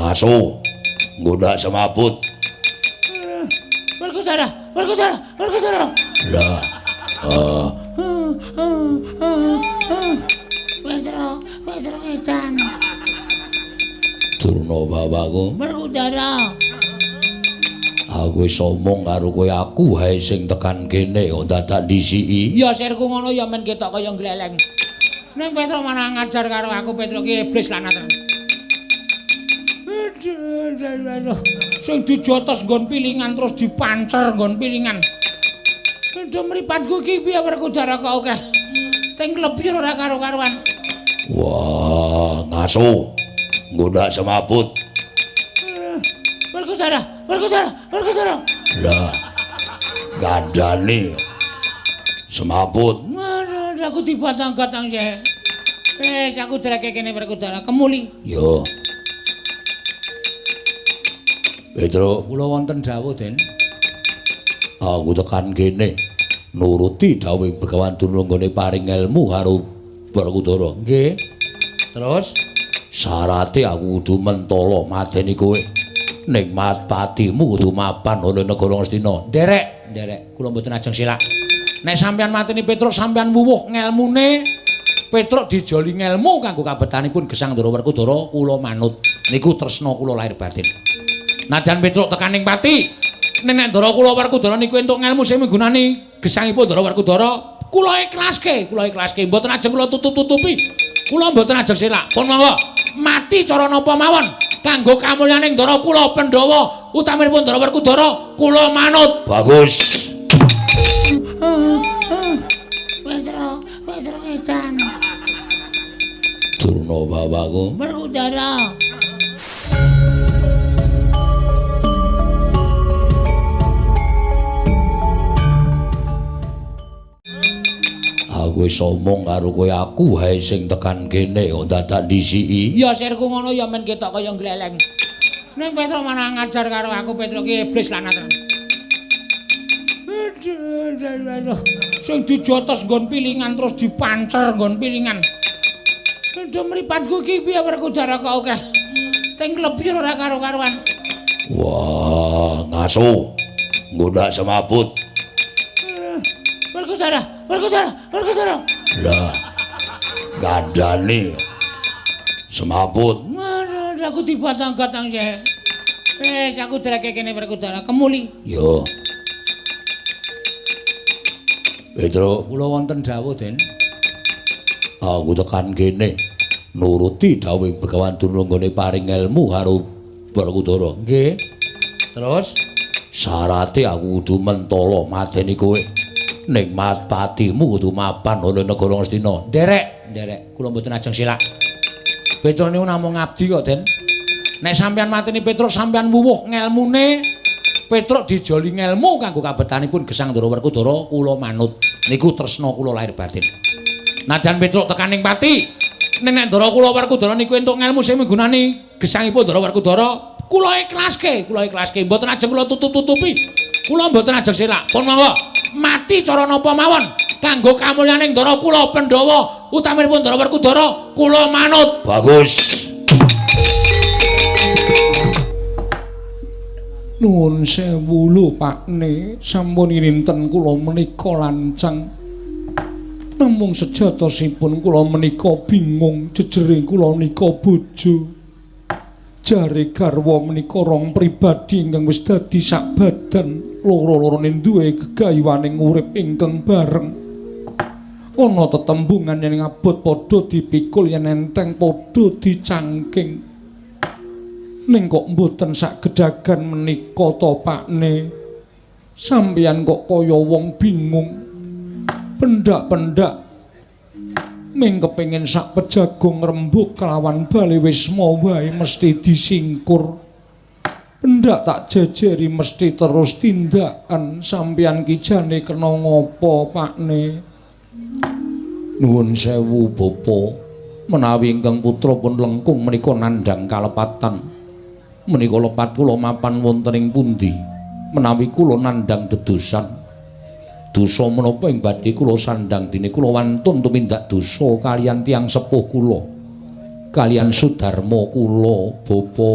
Ngaso. Nggodak semaput. Werkudara, Werkudara, Werkudara. Lah. Petro, Petro edan. Durna bapakku. Werkudara. Aku wis omong karo kowe, aku wae sing tekan kene kok dadak ndisiki. Ya sirku ngono ya men ketok kaya gleleng. Ning Petro malah ngajar karo aku, Petro ki iblis lanat. Aduh, sing dijotos nggon pilingan terus dipancer nggon pilingan. Aduh mripatku iki piye Werkudara kok akeh. Teng klebir ora karo-karuan. Wah, ngaso. Nggodak semaput. Werkudara, Werkudara, Werkudara. Lah. Gandane semaput. Aduh, aku dibatang-batang sih. Wis aku dreke kene Werkudara kemuli. Yo. Petro, kula wonten dawuh, Den. Aku tekan kene nuruti dawuh Begawan Durna nggone paring ilmu karo Werkudara. Nggih. Terus syarate aku kudu mentala mateni kowe. Ning patimu kudu mapan ana negara Ngastina. Nderek, nderek, kula mboten ajeng silak. Nek sampeyan mateni Petruk sampeyan wuwuh ngelmune. Petruk dijoli ngelmu kanggo kabetanipun gesang Ndara Werkudara, kula manut. Niku tresna kula lahir batin. Nadyan Petruk tekan ning pati, ning nek Ndara kula Werkudara niku entuk ngelmu sing migunani gesangipun Ndara Werkudara, kula ikhlaske, kula ikhlaske, mboten ajeng kula tutup-tutupi. Kula mboten ajeng selak. Pun monggo mati cara napa mawon kanggo kamulyaning Ndara kula Pandhawa utaminipun Ndara Werkudara, kula manut. Bagus. Petro, Petro edan. Durna bapakku. Werkudara. Aku wis omong karo kowe, aku wae sing tekan kene kok dadak ndisiki. Ya sirku ngono ya men ketok kaya gleleng. Ning Petro malah ngajar karo aku, Petro ki iblis lanat. Aduh, sing dijotos nggon pilingan terus dipancer nggon pilingan. Aduh mripatku iki piye Werkudara kok akeh. Teng klebir ora karo-karuan. Wah, ngaso. Nggodak semaput. Werkudara, Werkudara, Werkudara. Lah. Gandane semaput. Aduh, aku dibatang-batang sih. Wis aku dreke kene Werkudara kemuli. Yo. Petro, kula wonten dawuh, Den. Aku tekan kene nuruti dawuh Begawan Durna nggone paring ilmu karo Werkudara. Nggih. Terus syarate aku kudu mentala mateni kowe. Ning patimu kudu mapan ana negara Ngastina. Nderek, nderek, kula mboten ajeng silak. Petro niku namung ngabdi kok, Den. Nek sampeyan mateni Petruk sampeyan wuwuh ngelmune. Petruk dijoli ngelmu kanggo kabetanipun gesang Ndara Werkudara, kula manut. Niku tresna kula lahir batin. Nadyan Petruk tekan ning pati, ning nek Ndara kula Werkudara niku entuk ngelmu sing migunani gesangipun Ndara Werkudara, kula ikhlaske, kula ikhlaske, mboten ajeng kula tutup-tutupi. Kula mboten ajeng selak. Pun monggo mati cara napa mawon kanggo kamulyaning Ndara kula Pandhawa utaminipun Ndara Werkudara, kula manut. Bagus. Nuwun sewu lho Pakne, sampun irinten kula menika lancang. Namung sejatosipun kula menika bingung jejere kula menika bojo. Jare garwa menika rong pribadi ingkang wis dadi sak badan, loro-lorone duwe gegayuhaning urip ingkang bareng. Ana tetembungan yen ngabot padha dipikul, yen enteng padha dicangking. Ning kok mboten sak gedagan menika to Pakne. Sampeyan kok kaya wong bingung. Pendak-pendak ming kepengin sak pejago ngrembug kelawan bale wisma wae mesti disingkur. Pendak tak jejeri mesti terus tindakan. Sampeyan ki jane kena ngopo Pakne? Nuwun sewu bapa, menawi ingkang putra pun lengkung menika nandhang kalepatan. Menika lepat kula mapan wonten ing pundi? Menawi kula nandhang dedosan, dosa menapa ing badhe kula sandhang dene kula wantun tumindak dosa kaliyan tiyang sepuh kula, kaliyan sudarma kula bapa.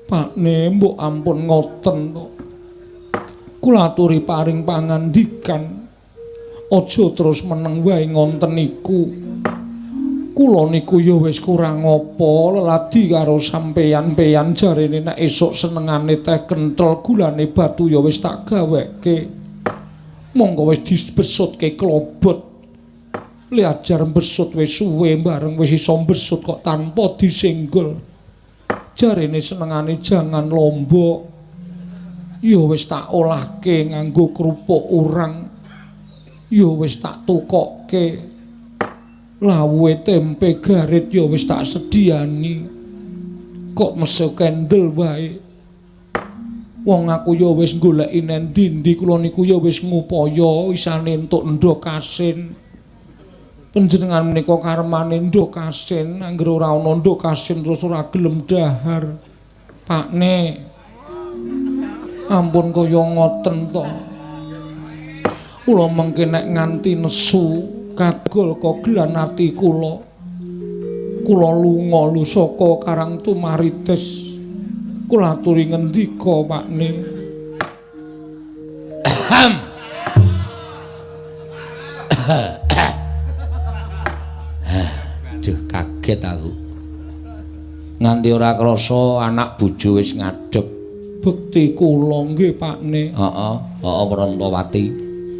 Pakne mbok ampun ngoten to. Kula aturi paring pangandikan. Aja terus meneng wae ngonten niku. Kula niku ya wis kurang apa leladi karo sampeyan-peyan jarene nek esuk senengane teh kenthel gulane batu ya wis tak gaweke. Monggo wis dibesutke klobot. Le ajar besut wis suwe bareng wis iso besut kok tanpa disenggol. Jarene senengane jangan lombok. Ya wis tak olahke nganggo kerupuk urang. Ya wis tak tukokke. Lawuhe tempe garit ya wis tak sediani. Kok mesu kendel wae. Wong aku ya wis goleki nang ndi-ndi kula niku ya wis ngupaya isane entuk endhog asin. Panjenengan menika karmane endhog asin, anggere ora ana endhog asin terus ora gelem dahar. Pakne, ampun kaya ngoten to. Kula mengke nek nganti nesu kagol kogelan ati kula. Kula lunga lho saka Karang Tumaritis. Kula aturi ngendika, Pakne. Aduh, kaget aku. Nganti ora krasa anak bojo wis ngadhep. Bekti kula nggih, Pakne. Heeh, heeh Prantawati.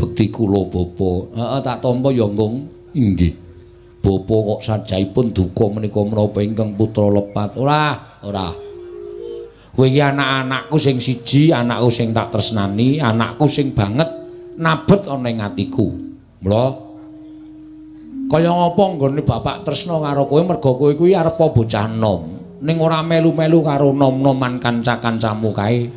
Bekti kula bapa. Heeh, tak tampa ya, Nggung. Inggih. Bapa kok sajaipun duka menika menapa ingkang putra lepat. Ora, ora. Kowe iki anak-anakku sing siji, anakku sing tak tresnani, anakku sing banget nabet ana ing atiku. Mula kaya ngapa nggone bapak tresna karo kowe merga kowe kuwi arepa bocah nom, ning ora melu-melu karo nom-noman kanca-kancamu kae.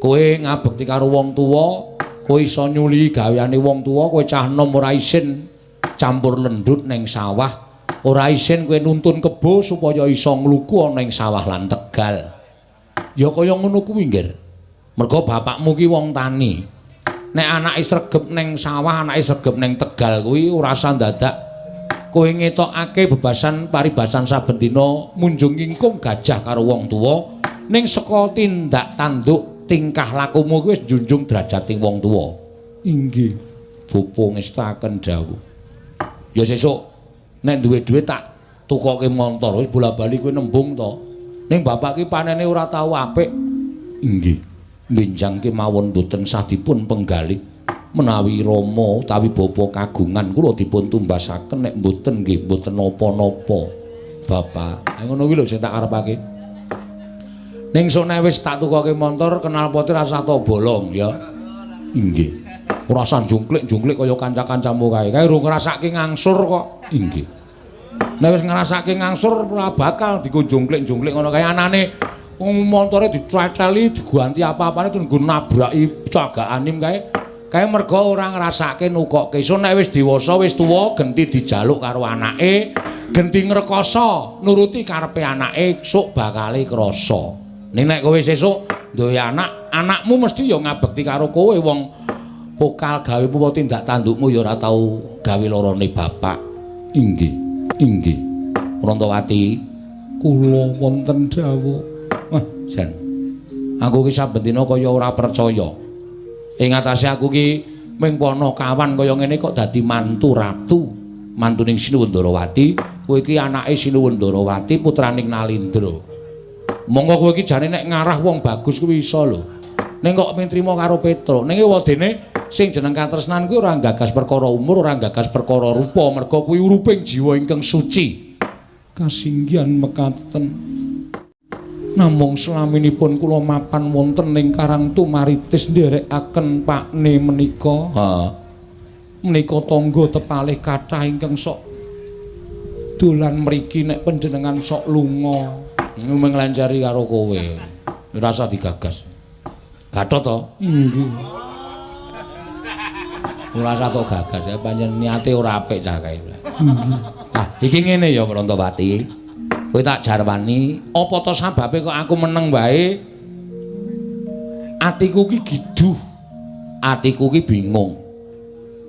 Kowe ngabekti karo wong tuwa, kowe iso nyuli gaweane wong tuwa, kowe cah nom ora isin campur lendut ning sawah, ora isin kowe nuntun kebo supaya iso ngluku ana ing sawah lan tegal. Ya kaya ngono kuwi, Nggir. Merga bapakmu ki wong tani. Nek anake sregep ning sawah, anake sregep ning tegal kuwi ora usah dadak kowe ngetokake bebasan paribasan saben dina munjung ingkung gajah karo wong tuwa, ning saka tindak tanduk tingkah lakumu kuwi wis njunjung derajating wong tuwa. Inggih. Bapa ngestaken dawuh. Ya sesuk nek duwe dhuwit tak tukoke montor, wis bola-bali kowe nembung to. Ning bapak ki panene ora tau apik. Inggih. Benjang kemawon boten sah dipun penggalih. Menawi rama utawi bapa kagungan kula dipun tumbasaken, nek mboten nggih mboten napa-napa. Bapak, ngono kuwi lho sing tak karepake. Ning sok nek wis tak tukoke montor knalpote rasah tok bolong ya. Inggih. Ora usah jungklik-jungklik kaya kanca-kancamu kae. Kae urung ngrasake ngangsur kok. Inggih. Nek wis ngrasake ngangsur ora bakal digo jungklik-jungklik ngono kae. Anane montore diceceli, diganti apa-apane terus nggo nabraki cagak anim kae. Kae merga ora ngrasake nukokke. So nek wis dewasa, wis tuwa, genti dijaluk karo anake, genti ngrekoso nuruti karepe anake, sok bakale krasa. Ning nek kowe sesuk duwe anak, anakmu mesti ya ngabekti karo kowe, wong pokal gawemu apa tindak tandukmu ya ora tau gawe lorone bapak. Inggih, inggih. Prantawati, kula wonten dawuh. Wah, jan. Aku ki saben dina kaya ora percaya. Ing atase aku ki ming ponokawan kaya ngene kok dadi mantu ratu, mantuning Sinuwun Ndarawati. Kowe iki anake Sinuwun Ndarawati, putraning Nalindra. Monggo kowe iki jane nek ngarah wong bagus kuwi iso lho. Ning kok ming trima karo Petruk. Ning wadene sing jeneng katresnan kuwi ora nggagas perkara umur, ora nggagas perkara rupa, merga kuwi uruping jiwa ingkang suci. Kasinggihan mekaten. Namung selaminipun kula mapan wonten ing Karang Tumaritis nderekaken pakne menika. Heeh. Menika tangga tepalih kathah ingkang sok dolan mriki nek panjenengan sok lunga. Nglancari karo kowe. Ora usah digagas. Gatot to? Inggih. Ora usah tok gagas ya, pancen niate ora apik cah kae. Inggih. Ah, iki ngene ya Prantawati. Kowe tak jarwani, apa to sababe kok aku meneng wae? Atiku ki giduh. Atiku ki bingung.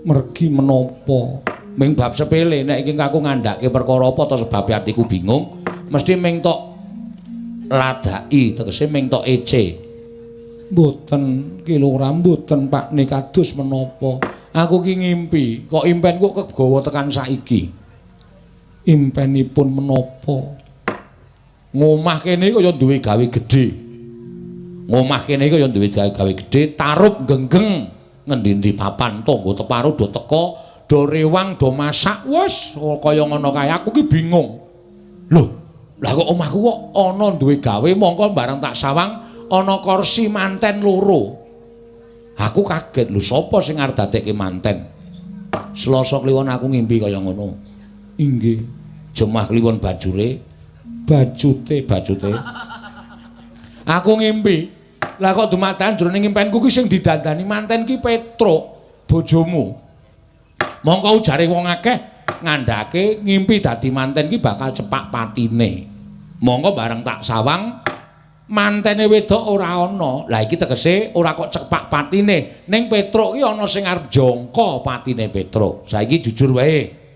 Mergi menapa? Ming bab sepele nek iki aku ngandhake perkara apa to sebabe atiku bingung, mesti ming tok ladaki, tegese ming tok ece. Mboten Ki Lurah, mboten Pakne kados menapa. Aku ki ngimpi, kok impenku kegawa tekan saiki. Impenipun menapa? Ngomah kene kaya duwe gawe gedhe. Ngomah kene kaya duwe gawe gedhe, tarup genggeng ngendi-endi papan tangga teparo do teka, do rewang, do masak, wis kaya ngono kae. Aku ki bingung. Lho, lah kok omahku kok ana duwe gawe, mongko bareng tak sawang ana kursi manten loro. Aku kaget, lho sapa sing arep dadekke manten? Selasa kliwon aku ngimpi kaya ngono. Inggih. Jemah kliwon bajure, bajute, bajute. Aku ngimpi. Lah kok dumadakan jroning impenku ki sing didandani manten ki Petruk, bojomu. Mongko ujare wong akeh ngandhake ngimpi dadi manten ki bakal cepak patine. Mongko bareng tak sawang mantene wedok ora ana. Lah iki tegese ora kok cepak patine, ning Petruk ki ana sing arep jangka patine Petruk. Saiki jujur wae.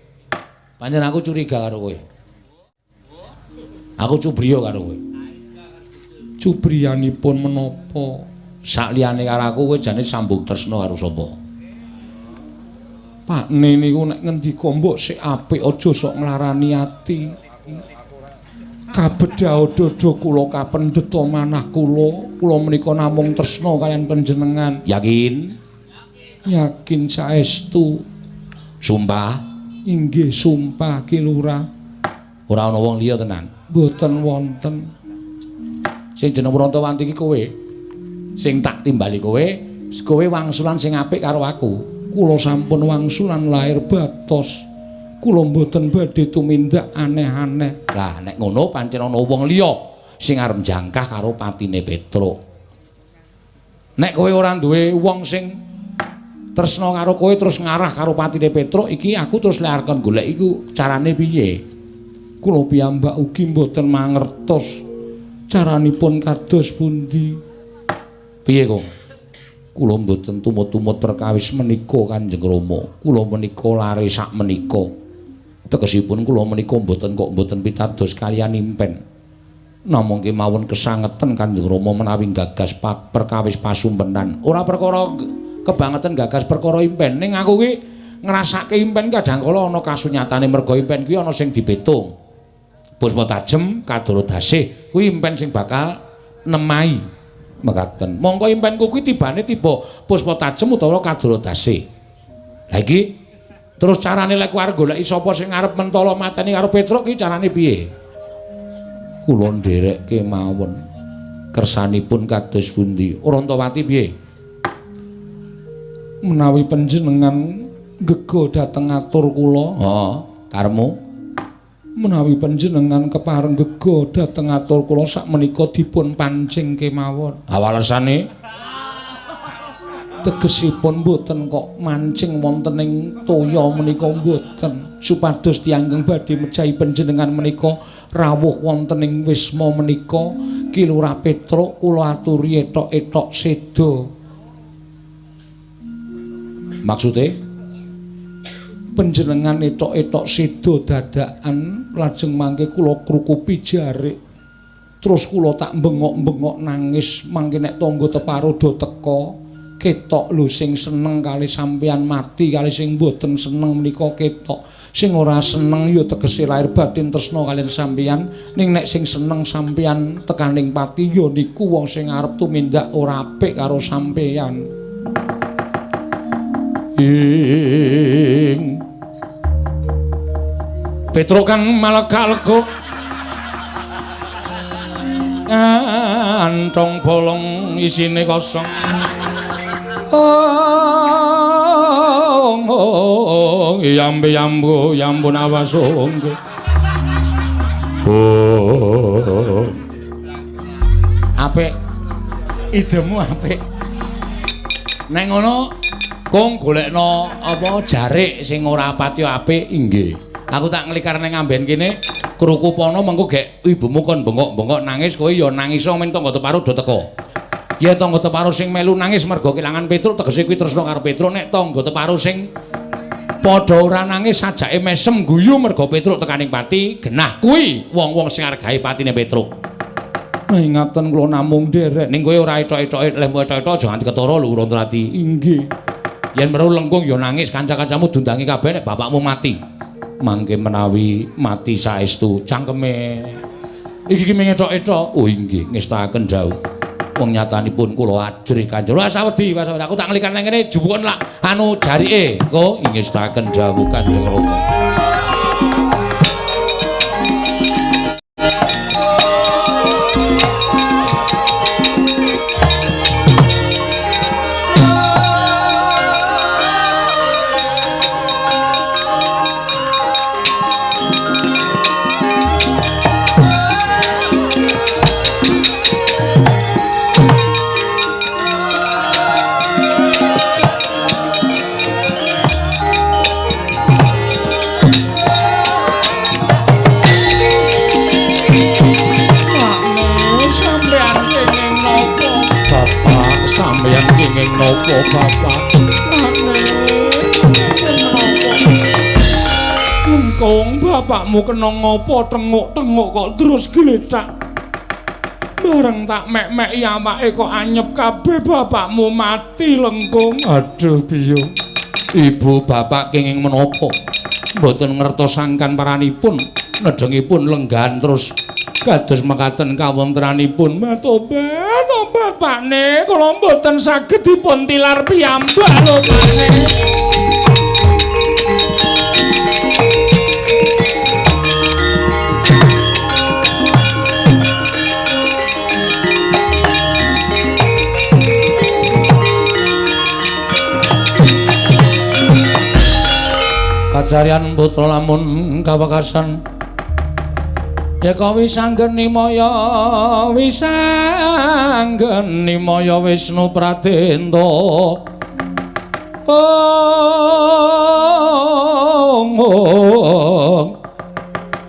Pancen aku curiga karo kowe. Aku cubriya karo kowe. Cubriyanipun menapa? Sakliyane karo aku kowe jane sambung tresna karo sapa? Pakne niku nek ngendika mbok sik apik aja sok nglarani ati. Kabedhaha dada kula kapendheta manah kula, kula menika namung tresna kaliyan panjenengan. Yakin? Yakin saestu. Sumpah? Inggih sumpah Ki Lurah. Ora ana wong liya tenan? Mboten wonten. Sing jeneng Wrontawanti iki kowe. Sing tak timbali kowe, kowe wangsulan sing apik karo aku. Kula sampun wangsulan lahir batos. Kula mboten badhe tumindak aneh-aneh. Lah nek ngono pancen ana wong liya sing arep jangkah karo patine Petruk. Nek kowe ora duwe wong sing tresna karo kowe terus ngarah karo patine Petruk iki, aku terus lek arep golek iku carane piye? Kula piyambak ugi mboten mangertos caranipun kados pundi. Piye kok? Kula mboten tumut-tumut perkawis menika Kanjeng Rama. Kula menika lare sak menika. Tegesipun kula menika mboten kok mboten pitados kaliyan impen. Namung kemawon kesangeten Kanjeng Rama menawi gagas perkawis pasumpenan. Ora perkara kebangetan gagas perkara impen, ning aku ki ngrasake impen kadang kala ana kasunyatane merga impen kuwi ana sing dipetung. Puspa tajem kadara dasih kuwi impen sing bakal nemahi mekaten. Mongko impenku kuwi tibane tiba puspa tajem utawa kadara dasih. Lah iki terus carane lek arep goleki sapa sing arep mentala mateni karo Petruk ki carane piye? Kula nderekke mawon. Kersanipun kados pundi? Wrontawati piye? Menawi panjenengan gega dhateng atur kula. Heeh, karepmu. Menawi panjenengan kepareng gega dhateng atur kula sakmenika dipun pancing kemawon. Awalesane tegesipun mboten kok mancing wonten ing toya menika mboten, supados tiyang ingkang badhe mejahi panjenengan menika rawuh wonten ing wisma menika. Ki Lurah Petruk kula aturi etok-etok seda. Maksude panjenengan etok-etok seda dadakan lajeng mangke kula krukupi jarik, terus kula tak bengok-bengok nangis mangke nek tangga teparo do teka ketok lho sing seneng kali sampeyan mati kali sing mboten seneng menika ketok. Sing ora seneng ya tegese lahir batin tresna kaliyan sampeyan, ning nek sing seneng sampeyan tekaning pati ya niku wong sing arep tumindak ora apik karo sampeyan. Ing Petruk kang malega-lega kantong bolong isine kosong. Oh, yambe yambu yambun awasungge. Oh. Apik. Idemu apik. Nek ngono kong golekno apa jarik sing ora pati apik. Inggih. Aku tak nglikar ning amben kene krukupana mengko gek ibumu kon bengok-bengok nangis kowe ya nangis men tangga teparo do teko. Ya tangga teparo sing melu nangis mergo kelangan Petruk tegese kuwi tresna karo Petruk, nek tangga teparo sing padha ora nangis sajake mesem guyu mergo Petruk tekaning pati, genah kuwi wong-wong sing arep gawe patine Petruk. Nah ingaten kula namung nderek. Ning kowe ora etok-etoke, lehmu etok-etok aja nganti ketara lho Rantawati. Inggih. Yen weruh Lengkung ya nangis, kanca-kancamu dundangi kabeh nek bapakmu mati. Mangke menawi mati saestu cangkeme. Iki ki mung etok-etok. Oh inggih, ngestakaken dawuh. Wong nyatanipun kula ajrih Kanjeng. Ora usah wedi, ora usah wedi. Aku tak nglikan nang kene jupukon lak anu jarike. Engko ngestakaken dawuh Kanjeng Rama. Napa bapak? Lengkung bapakmu kena ngapa tenguk-tenguk kok terus glethak. Bareng tak mek-meki awake kok anyep kabeh bapakmu mati Lengkung. Aduh biyo. Ibu bapak kenging menapa? Mboten ngertos sangkan paranipun, nedengipun lenggahan terus kados mekaten kawontenanipun. Tobat, tobat Pakne, kula mboten saged dipun tilar piyambak lho Pakne. Kajarian putra lamun kawekasan Yeka wisanggeni maya wisanggeni maya Wisnu Pradenta. Ong ong.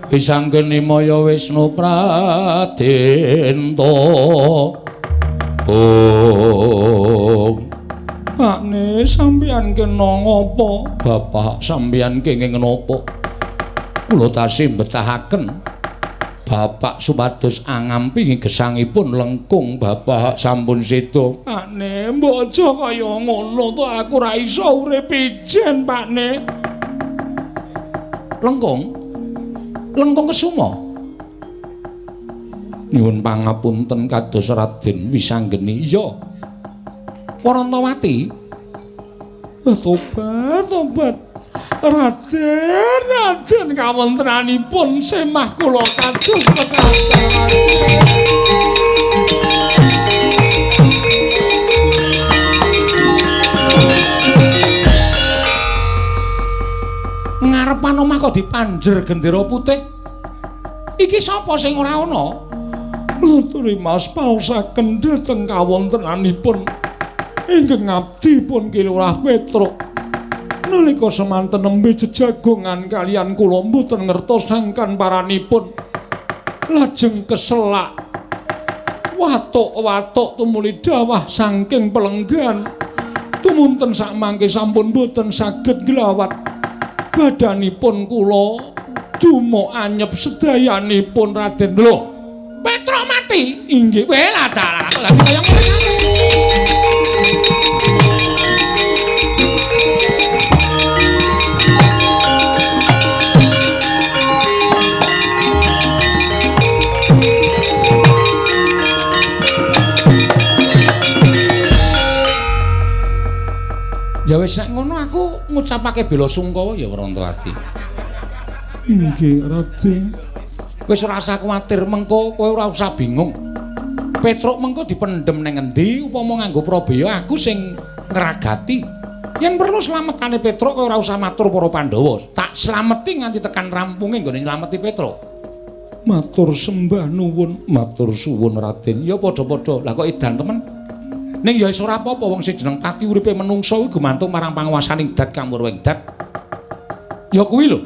Wisanggeni maya Wisnu Pradenta. Ong. Pakne sampeyan kena ngapa? Bapak sampeyan kenging napa? Kula tasih mbetahaken Bapak supados angampingi gesangipun Lengkung bapak sampun seda. Pakne, mbok aja kaya ngono to, aku ora iso urip ijen, Pakne. Lengkung? Lengkung Kesuma. Nyuwun pangapunten kados Raden Wisanggeni. Iya. Warantawati. Tobat, tobat. Raden, Raden kawontenanipun semah kula kados mekaten. Ngarepan omah kok dipanjer gendera putih. Iki sapa sing ora ana? Nuturi Mas paosaken dhateng kawontenanipun ingkang ngabdi pun Ki Lurah Petruk. Nalika semanten nembe jejagongan kalian kula mboten ngertos sangkan paranipun. Lajeng keselak watuk-watuk tumuli dawah saking pelenggan. Tumunten sakmangke sampun mboten saged nglawat. Badanipun kula dumuk anyep sedayanipun Raden. Lho, Petruk mati. Inggih. Weh lah dalah aku lagi kaya ngene. Ya wis nek ngono aku ngucapake bela sungkawa ya Warantawati. Inggih, Raden. Wis ora usah kuwatir, mengko kowe ora usah bingung. Petruk mengko dipendhem nang endi upama nganggo prabeya aku sing ngragati. Yen perlu slametane Petruk kowe ora usah matur para Pandhawa. Tak slameti nganti tekan rampunge nggone nylameti Petruk. Matur sembah nuwun, matur suwun Raden. Ya padha-padha. Lah kok edan temen. Ning ya wis ora apa-apa wong sing jeneng pati uripe menungsa kuwi gumantung marang panguwasaning dat kamurwing dat. Ya kuwi lho.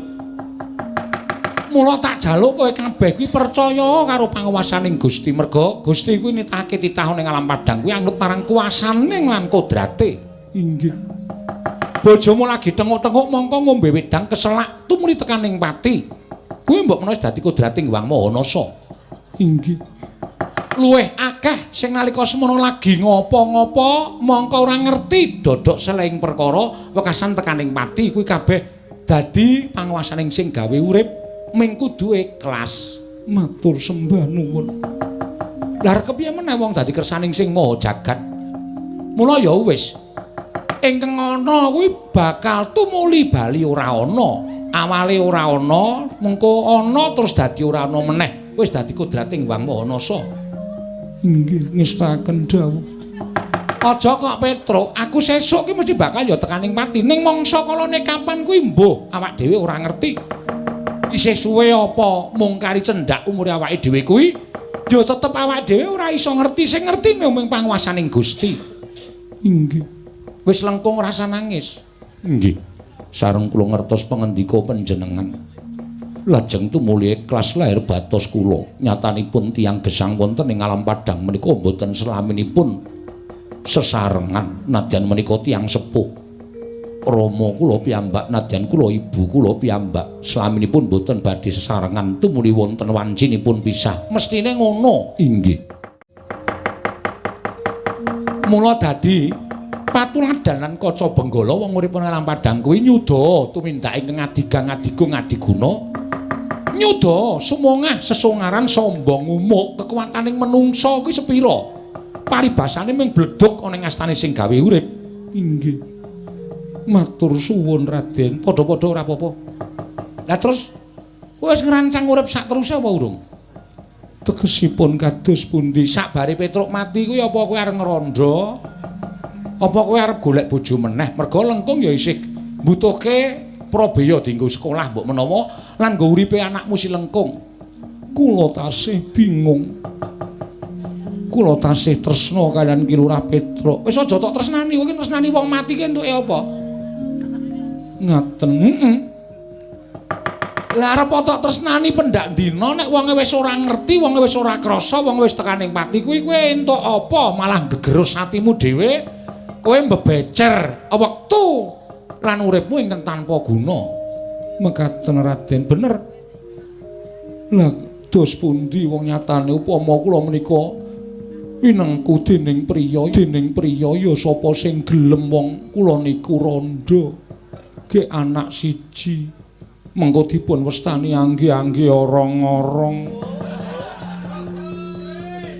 Mula tak jaluk kowe kabeh kuwi percaya karo panguwasaning Gusti merga Gusti kuwi nitahake titah ning alam padhang kuwi anut marang kuasane lan kodrate. Inggih. Bojomu lagi tenguk-tenguk mongko ngombe wedang keselak tumuli tekaning pati. Kuwi mbok menawa dadi kodrating Hyang Maha Nasa. Inggih. Luwih akeh sing nalika semono lagi ngopo-ngopo mongko ora ngerti dodok seleing perkara wekasan tekaning pati kuwi kabeh dadi panguwasaning sing gawe urip ming kudu ikhlas. Matur sembah nuwun. Lah kepiye meneh wong dadi kersaning sing maha jagat. Mula ya wis ingkang ana kuwi bakal tumuli bali ora ana. Awale ora ana, mengko ana terus dadi ora ana meneh. Wis dadi kodrating Wang Maha Nasa. Inggih, ngestakaken dawuh. Aja kok Petruk, aku sesuk ki mesti bakal ya tekaning pati. Ning mangsa kalane kapan kuwi mbuh awak dhewe ora ngerti. Isih suwe apa mung kari cendhak umure awake dhewe kuwi, ya tetep awake dhewe ora iso ngerti. Sing ngerti mung panguwasaning Gusti. Inggih. Wis lengkung rasa nangis. Inggih. Sareng kula ngertos pangendika panjenengan. Lajeng tumuli ikhlas lahir batos kula. Nyatanipun tiyang gesang wonten ing alam padhang menika mboten selaminipun sesarengan nadyan menika tiyang sepuh. Rama kula piyambak nadyan kula ibu kula piyambak selaminipun mboten badhe sesarengan tumuli wonten wancinipun pisah. Mestine ngono. Inggih. Mula dadi patuladan lan kaca benggala wong urip nang alam padhang kuwi nyuda tumindak ingkang adigang adigung adiguna. Nyuda sumongah sesongaran sombong umuk kekuwataning menungsa kuwi sepira. Paribasane mung bledhug ana ing astane sing gawe urip. Inggih. Matur suwun Raden. Padha-padha ora apa-apa. Lah terus kowe wis ngrancang urip sak teruse apa urung? Tegesipun kados pundi? Sakbare Petruk mati kuwi apa kowe arep ngrondo? Apa kowe arep golek bojo meneh? Mergo lengkung ya isih mbutuhke prabeya dienggo sekolah mbok menawa lan nggo uripe anakmu si lengkung. Kula tasih bingung. Kula tasih tresna kaliyan Ki Lurah Petruk. Wis aja tok tresnani, kowe ki tresnani wong mati ki entuke apa? Ngaten. Heeh. Lah arep tok tresnani pendak dina nek wonge wis ora ngerti, wonge wis ora krasa, wonge wis tekaning pati kuwi kowe entuk apa? Malah gegerus atimu dhewe. Kowe mbebecer wektu lan uripmu ingkang tanpa guna. Mekaten Raden, bener. Lah dos pundi wong nyatane upama kula menika winengku dening priya ya sapa sing gelem wong kula niku randha ge anak siji mengko dipun westani angge-angge orong-orong.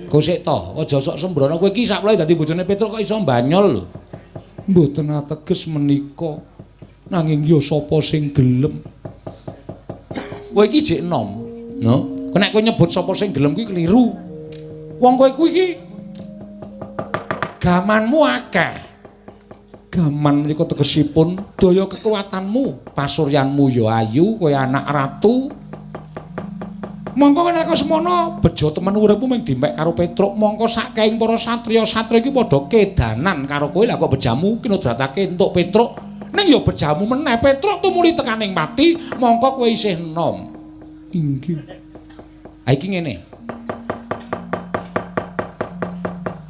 Gosek to, aja sok sembrono kowe iki sakwlae dadi bojone Petruk kok iso mbanyol lho. Mboten ateges menika, nanging ya sapa sing gelem. Kowe iki jek enom, no? Nek kowe nyebut sapa sing gelem kuwi keliru. Wong kowe kuwi iki gamanmu akeh. Gaman menika tegesipun daya kekuatanmu, pasuryanmu ya ayu, kowe anak ratu. Mongko nek semono bejo temen uripmu mung dimpek karo Petruk, mongko saking para satriya-satriya iki padha kedanan karo kowe. Lah kok bejamu kinodratake entuk Petruk, ning ya bejamu meneh Petruk tumuli tekaning pati, mongko kowe isih enom. Inggih. Ha iki ngene.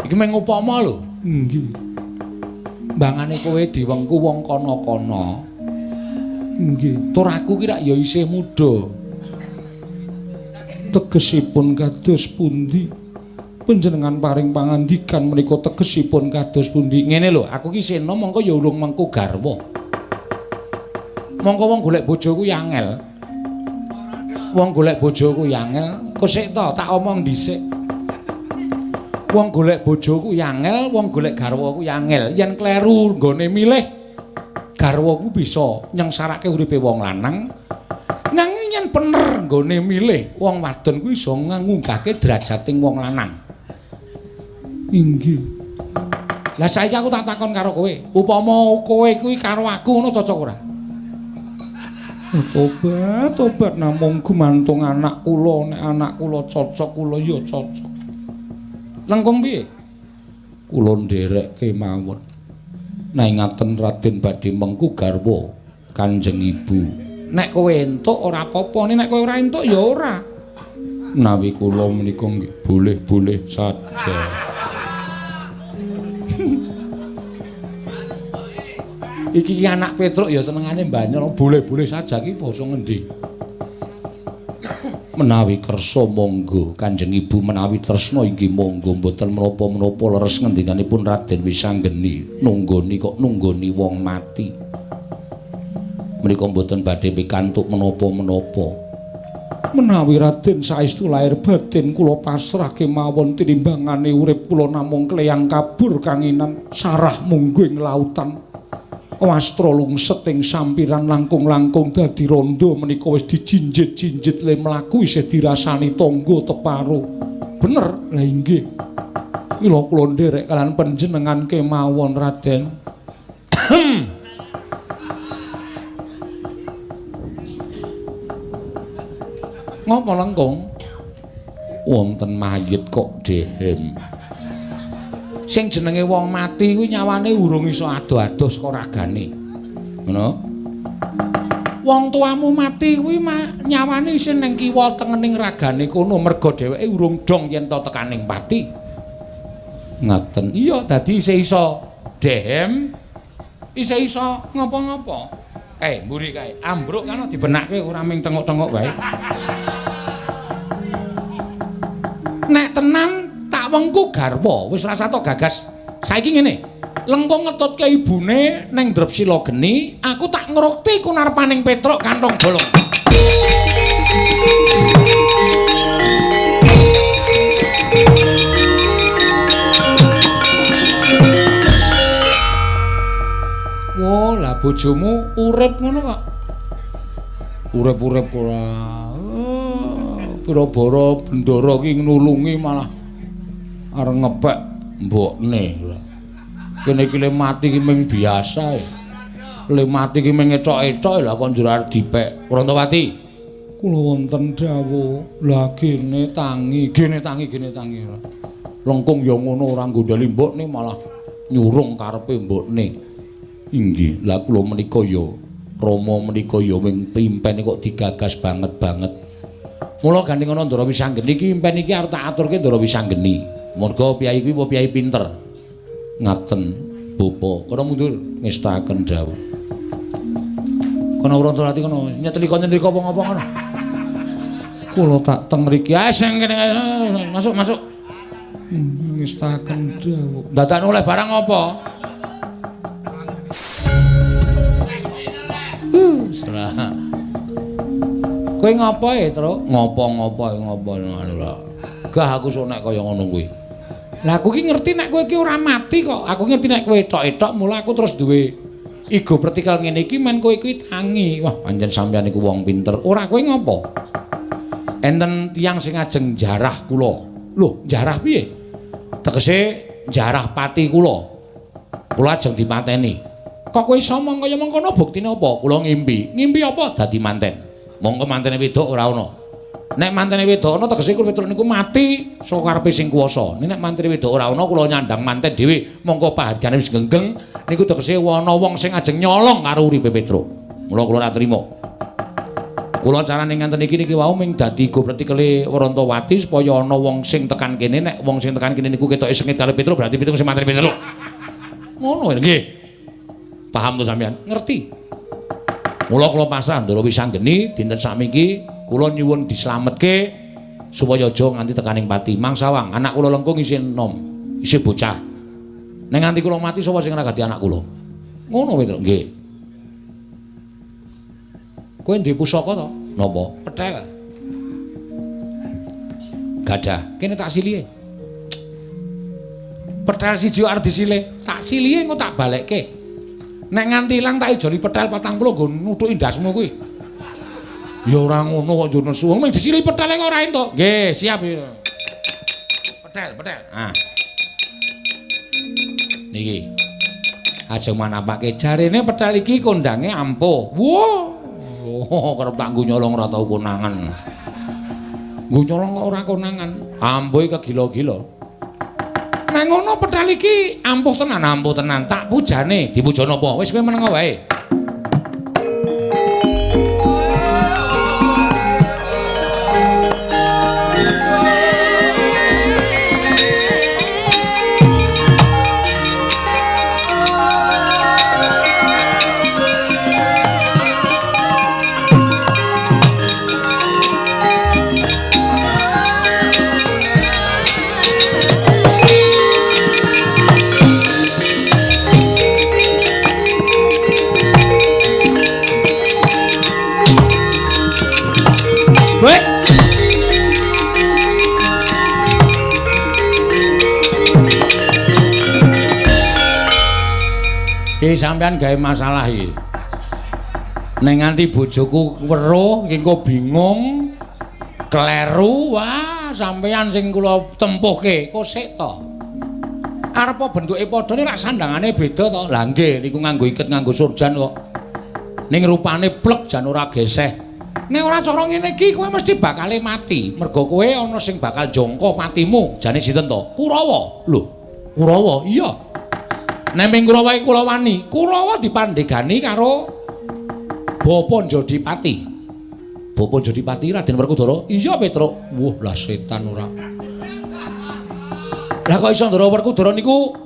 Iki mung upama lho. Inggih. Mbangane kowe diwengku wong kono-kono. Inggih. Tur aku ki rak ya isih muda. Tegesipun kados pundi? Panjenengan paring pangandikan menika tegesipun kados pundi? Ngene lho, aku ki isih enom mongko ya urung mengku garwa. Mongko wong golek bojo ku ya angel. Wong golek bojo ku ya angel. Kok sik to tak omong dhisik. Wong golek bojo ku ya angel, wong golek garwa ku ya angel. Yen kleru nggone milih garwa ku bisa nyengsarake uripe wong lanang. Nanging yen bener nggone milih wong wadon kuwi iso ngunggahke derajating wong lanang. Inggih. Lah saiki aku tak takon karo kowe, upama kowe kuwi karo aku ngono cocok ora? Tobat, tobat namung gumantung anak kula, nek anak kula cocok kula ya cocok. Lengkung piye? Kula nderek kemawon. Nek ngaten Raden badhe mengku garwa Kanjeng Ibu. Nek kowe entuk ora apa-apa, nek kowe ora entuk ya ora. Nawi kula menika nggih boleh-boleh saja. Iki ki anak Petruk ya senengane mbanyol, boleh-boleh saja ki basa ngendi? Menawi kersa monggo Kanjeng Ibu, menawi tresna inggih monggo, mboten menapa-menapa leres ngendikanipun Raden Wisanggeni. Nunggoni kok nunggoni wong mati. Menika mboten badhe pikantuk menapa-menapa. Menawi Raden saestu lair batin kula pasrah kemawon tinimbangane urip kula namung kleyang kabur kanginan sarah mungguh ing lautan. Wastra lungset ing sampiran langkung-langkung dadi rondo menika wis dijinjit-jinjit le mlaku isih dirasani tangga teparo. Bener? Lah inggih. Mila kula nderek kalian panjenengan kemawon Raden. Ngopo Lengkung? Wonten mayit kok dehem. Sing jenenge wong mati kuwi nyawane urung iso ado-ado saka ragane. Ngono? Wong tuamu mati kuwi nyawane isih ning kiwa tengening ragane kono merga dheweke urung dong yen to tekaning pati. Ngaten. Iya, dadi isih iso dehem, isih iso ngopo-ngopo. Mburi kae, ambruk kan dibenakke ora ming tengok-tengok wae. Nek tenan tak wengku garwa, wis rasa tok gagas. Saiki ngene, Lengkung ngetutke ibune ning Drepsila geni, aku tak ngrukti kunarpaning Petruk kantong bolong. Wah, lah bojomu urip ngono kok. Urip-urip ora. Pira-bara bendara ki nulungi malah arep ngepek mbokne. Kene iki le mati ki ming biasa. Le mati ki ming ethok-ethok lha kok njur arep dipek. Prantawati, kula wonten dawuh. Lah gene tangi, gene tangi, gene tangi. Lengkung ya ngono ora nggondheli mbokne malah nyurung karepe mbokne. Inggih, lah kula menika ya Rama menika ya ming pimpene kok digagas banget-banget. Mula gandeng ana Ndara Wisanggeni iki impen iki arep tak aturke Ndara Wisanggeni. Merga piyai kuwi piyai pinter. Ngaten, Bapa. Kono mundur ngestaken dawuh. Kono Prantawati kono nyetlika-nyetlika apa ngapa kono. Kula tak teng mriki. Ah sing kene masuk masuk. Ngestaken dawuh. Dadakno oleh barang apa? Serah. Kowe ngopo e, Truk? Ngopo-ngopo ngopo ngono. Gah aku sok nek kaya ngono kuwi. Lah aku ki ngerti nek kowe iki ora mati kok. Aku ngerti nek kowe etok-etok mula aku terus duwe igo pertikal ngene iki men kowe iki tangi. Wah, pancen sampeyan iku wong pinter. Ora kowe ngopo? Enten tiyang sing ajeng jarah kula. Lho, jarah piye? Tegese jarah pati kula. Kula ajeng dipateni. Kok kowe iso omong kaya mengkono buktine apa? Kula ngimpi. Ngimpi apa? Dadi manten. Monggo mantene wedok ora ana. Nek mantene wedok ana tegese kula Petruk niku mati saka karepe sing kuwasa. Nek mantene wedok ora ana kula nyandang manten dhewe, monggo pahargane wis genggeng niku tegese ana wong sing ajeng nyolong karo uripe Petruk. Mula kula ora trima. Kula carane ngenten iki niki wau ming dadi go pretikele Warantawati supaya ana wong sing tekan kene, nek wong sing tekan kene niku ketoke sengit karo Petruk berarti Petruk sing mateni Petruk. Ngono nggih. Paham to sampean? Ngerti. Mula kula pasrah Ndara Wisanggeni dinten sakmiki kula nyuwun dislametke supaya aja nganti tekaning pati. Mangsawang anak kula Lengkung isih enom, isih bocah. Nek nganti kula mati sapa sing ngragati anak kula? Ngono Petruk. Nggih. Kowe duwe pusaka to? Napa? Petel. Gadah. Kene tak silihe. Petel siji arep disilih, tak silihe engko tak balekke. Nek nganti ilang tak ijoli petel 40 nggo nuthuki ndasmu kuwi. Ya ora ngono kok njur nesu. Mung disilihi petele kok ora entuk. Nggih, siap. Petel, petel. Ah. Niki. Ajeng manapake jarene petel iki kondange ampuh. Wah. Oh, kerep tak nggo nyolong ora tau konangan. Nggo nyolong kok ora konangan. Ampuhe kegila-gila. Nek ngono petel iki ampuh tenan, ampuh tenan. Tak pujane, dipuja napa? Wis kowe meneng wae. Sampean gawe masalah iki. Nek nganti bojoku weruh iki engko bingung, kleru, wah sampean sing kula tempuhke. Kok sik to? Arep bentuke padha nek rak sandangane beda to. Lah nggih niku nganggo iket nganggo surjan kok. Ning rupane plek jan ora geseh. Nek ora cara ngene iki kowe mesti bakale mati. Mergo kowe ana sing bakal jangka patimu. Jane sinten to? Kurawa. Lho, Kurawa? Iya. Nek ming Kurawa iki kula wani. Kurawa dipandhegani karo Bapa Jodipati. Bapa Jodipati Raden Werkudara? Iya, Petruk. Wah, lah setan ora. Lah kok iso Ndara Werkudara niku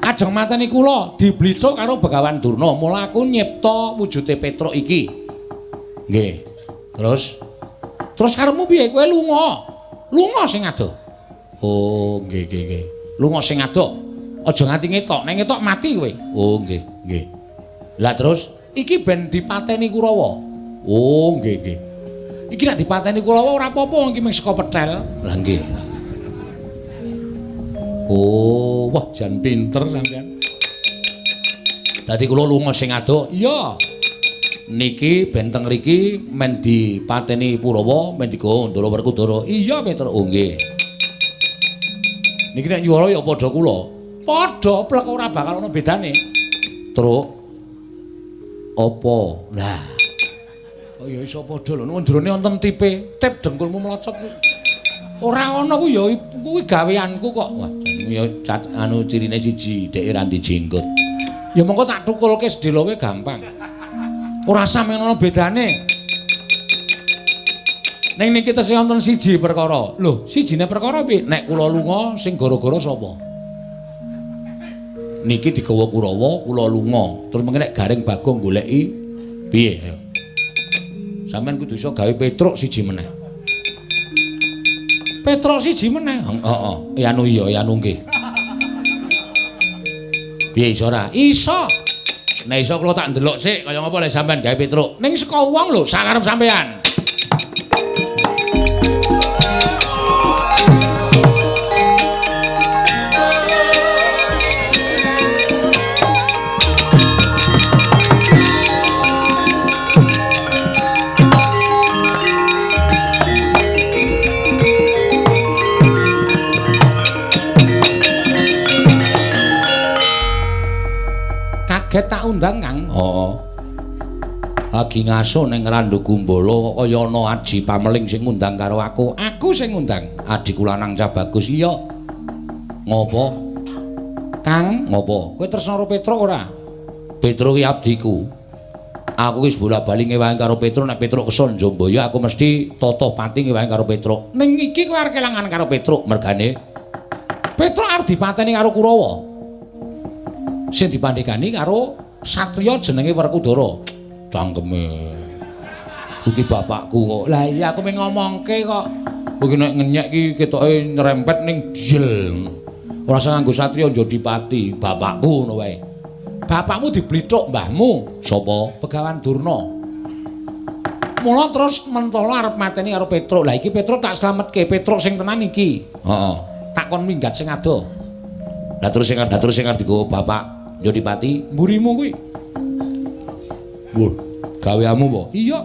ajeng mateni kula diblithuk karo Begawan Durna. Mula aku nyipta wujude Petruk iki. Nggih. Terus karepmu piye? Kowe lunga. Lunga sing adoh. Oh, nggih nggih nggih. Lunga sing adoh. Aja nganti ngetok, nek ngetok mati kowe. Oh, nggih, nggih. Lah terus iki ben dipateni Kurawa. Oh, nggih nggih. Iki nek dipateni Kurawa ora apa-apa, iki mung saka pethel. Lah nggih. Oh, wah jan pinter sampean. Dadi kula lunga sing adoh. Iya. Niki ben teng mriki men dipateni Kurawa, men digawa Ndara Werkudara. Iya, Petruk. Oh, nggih. Niki nek nyuwara ya padha kula. Padha plek ora bakal ana bedane. Truk. Apa? Lah. Oh ya iso padha lho, nang jerone wonten tipe, tip dengkulmu melocot kuwi. Ora ana kuwi ya kuwi gaweanku kok. Wah, ya anu cirine siji, dheke ra ndek jenggot. Ya mongko tak thukulke sedheloke gampang. Ora same ana bedane. Ning niki tesih wonten siji perkara. Lho, sijine perkara piye? Nek kula lunga sing gara-gara sapa? Niki digawa Kurawa, kula lunga. Terus mengke nek Gareng Bagong goleki piye? Ayo. Sampeyan kudu iso gawe Petruk siji meneh. Petruk siji meneh. Heeh, ya anu iya, ya anu nggih. Piye iso ora? Iso. Nek iso kula tak ndelok sik kaya ngapa lek sampeyan gawe Petruk. Ning saka wong lho, sakarep sampeyan. Kaget tak undang, Kang. Heeh. Lagi ngaso ning Randu Gumbala kaya ana aji pameling sing ngundang karo aku. Aku sing ngundang. Adhiku lanang cah bagus. Iya. Ngopo? Kang, ngopo? Kowe tresna karo Petruk ora? Petruk ki abdiku. Aku wis bola-bali ngewangi karo Petruk, nek Petruk kesun Jomboyo aku mesti tata pati ngewangi karo Petruk. Ning iki kowe arep kelangan karo Petruk mergane Petruk arep dipateni karo Kurawa. Sing dipandhegani karo satriya jenenge Werkudara. Cangkeme. Iki bapakku kok. Lah iya aku mung ngomongke kok. Kowe nek ngenyek iki ketoke nyerempet ning jel. Ora usah nganggo satriya Jodipati, bapakku ngono wae. Bapakmu diblithuk mbahmu. Sapa? Begawan Durna. Mula terus mentala arep mateni karo Petruk. Lah iki Petruk tak slametke, Petruk sing tenan iki. Heeh. Tak kon minggat sing adoh. Lah terus sing arep digowo bapak Jodipati, mburimu kuwi. Wuh, gaweamu apa? Iya.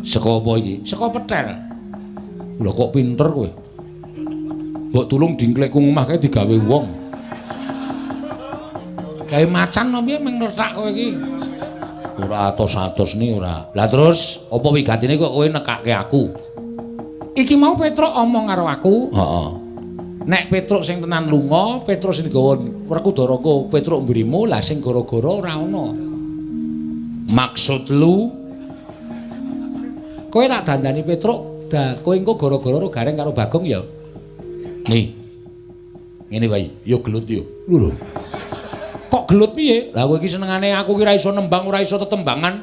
Saka apa iki? Saka pethel. Lho kok pinter kowe? Mbok tulung dingklekku omah kae digawe wong. Gawe macan apa piye mung ngretak kowe iki? Ora atos-atos ni ora. Lah terus apa wigatine kok kowe nekake aku? Iki mau Petruk omong karo aku. Heeh. Nek Petruk sing tenan lunga, Petruk sing digawa Werkudara ku Petruk mburimu, lah sing gara-gara ora ana. Maksud lu? Kowe tak dandani Petruk, kowe engko gara-gara ro Gareng karo Bagong ya. Nih. Ngene wae, yo gelut yo. Lho. Kok gelut piye? Lah kowe iki senengane aku ki ora iso nembang, ora iso tetembangan,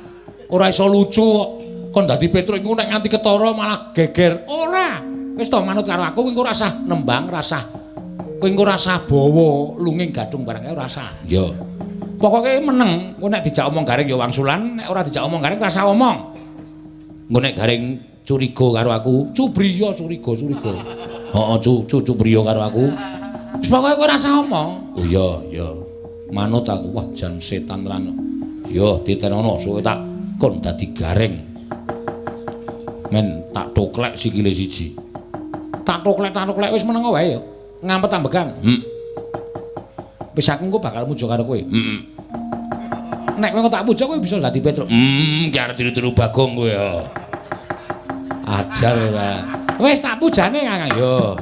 ora iso lucu kok. Kon dadi Petruk iku nek nganti ketara malah geger. Ora. Wis to manut karo aku, kowe engko ora usah nembang, ora usah. Kowe engko ora usah bawa lunging gadung barang kae ora usah. Iya. Pokoke meneng, kowe nek dijak omong Gareng ya wangsulan, nek ora dijak omong Gareng ora usah omong. Engko nek Gareng curiga karo aku, cubriya curiga, curiga. Heeh, cubriya karo aku. Wis pokoke kowe ora usah omong. Oh iya, iya. Manut aku. Wah, jan setan tenan. Yo ditenono suwe tak kon dadi gareng. Men tak toklek sikile siji. Tak toklek wis meneng wae ya. Ngampet ambekan. Wis aku engko bakal muja karo kowe. Nek kowe tak puja kowe bisa dadi Petruk. Ki arep tiru-tiru Bagong kowe ya. Ajar ora. Wis tak pujane Kakang. Yo.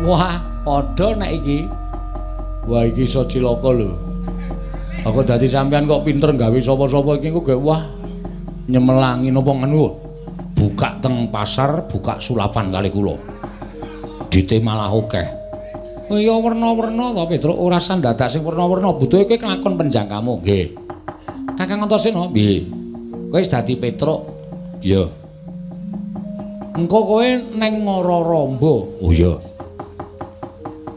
Wah, padha nek iki. Wah, iki iso cilaka lho. Aku dadi sampean kok pinter gawe sapa-sapa iki kok wah nyemelangi napa ngene. Buka teng pasar, buka sulapan kali kula. Dite malah akeh. Oh iya werna-werna to Petruk, ora sandadak sing werna-werna, butuhe kowe kelakon penjangkamu. Nggih. Kakang Antasena, nggih. Kowe wis dadi Petruk. Iya. Engko kowe neng Ngororombo. Oh iya.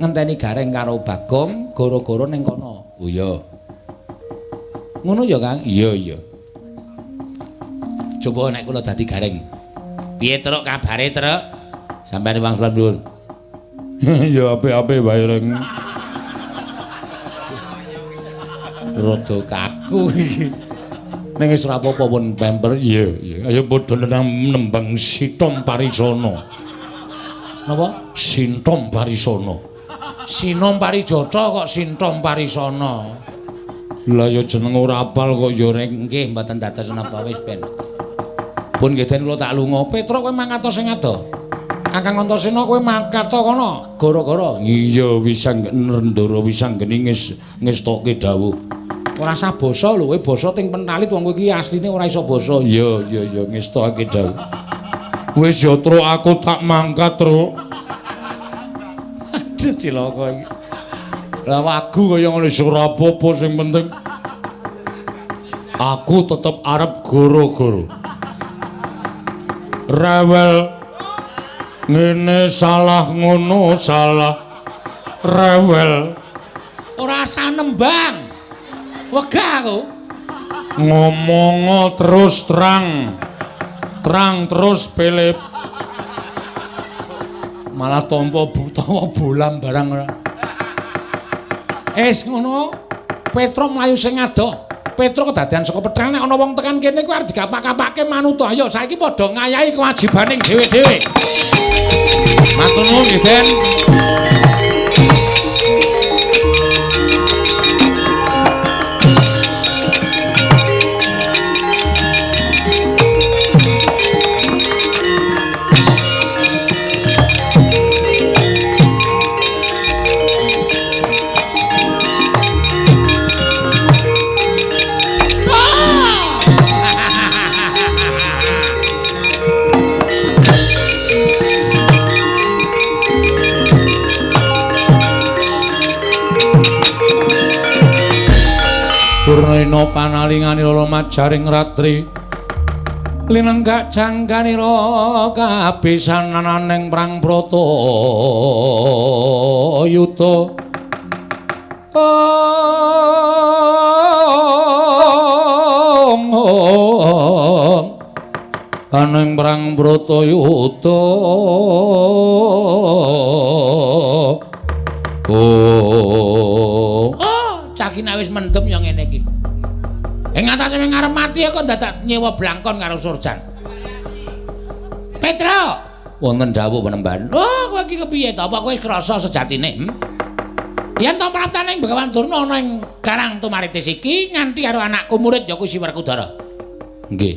Ngenteni Gareng karo Bagong, goro-goro ning kono. Oh iya. Ngono ya, Kang? Iya, iya. Coba nek kula dadi Gareng. Piye, Truk, kabare, Truk? Sampeyan wangsulan nuwun. Ya apik-apik wae, Reng. Rada kaku iki. Ning wis ora apa-apa pun pemper. Iya, iya. Ayo padha nembang Sitom Parisana. Napa? Sintom Parisana. Sinom Parijata kok Sintom Parisana. Lah ya jeneng ora apal kok ya Reng. Nggih, mboten dados napa wis ben. Pun nggih den kula tak lunga. Petruk kowe mangkat sing ado. Kakang Antasena kowe mangkat kono gara-gara. Iya Wisanggeni Wisanggeni ngestokke dawuh. Ora sah basa lho, kowe basa ting pentalit wong kowe iki asline ora iso basa. Iya iya iya ngestokake dawuh. Wis ya Truk, aku tak mangkat, Truk. Aduh cilaka iki. Lah wagu kaya ngono ora apa-apa sing penting aku tetep arep goro-goro. Rewel ngene salah ngono salah. Rewel ora usah nembang. Wegah aku. Ngomongo terus terang. Terang terus Philip. Malah tampa utawa bolam barang ora. Es ngono, Petro mlayu sing adoh. Petro kedadean saka petrang nek ana wong tekan kene kuwi arep digapak-kapake manut. Ayo saiki padha ngayahi kewajibane dhewe-dhewe. Matur nuwun nggih, Den. Purnena panalinganira majaring ratri linenggak jangkanira kabisanananing prang prata yuta. Ong aning prang prata yuta. Oh, oh, cah iki nek wis mendem ya ngene iki. Ing atase wing arep mati kok dadak nyewa blangkon karo Surjan. Petro, wonten dawuh penemban. Oh, kowe iki kepiye to? Apa kowe wis krasa sejatine? Yen to praptane Begawan Durna ana ing Karang Tumaritis iki nganti karo anakku murid ya kuwi si Werkudara. Nggih.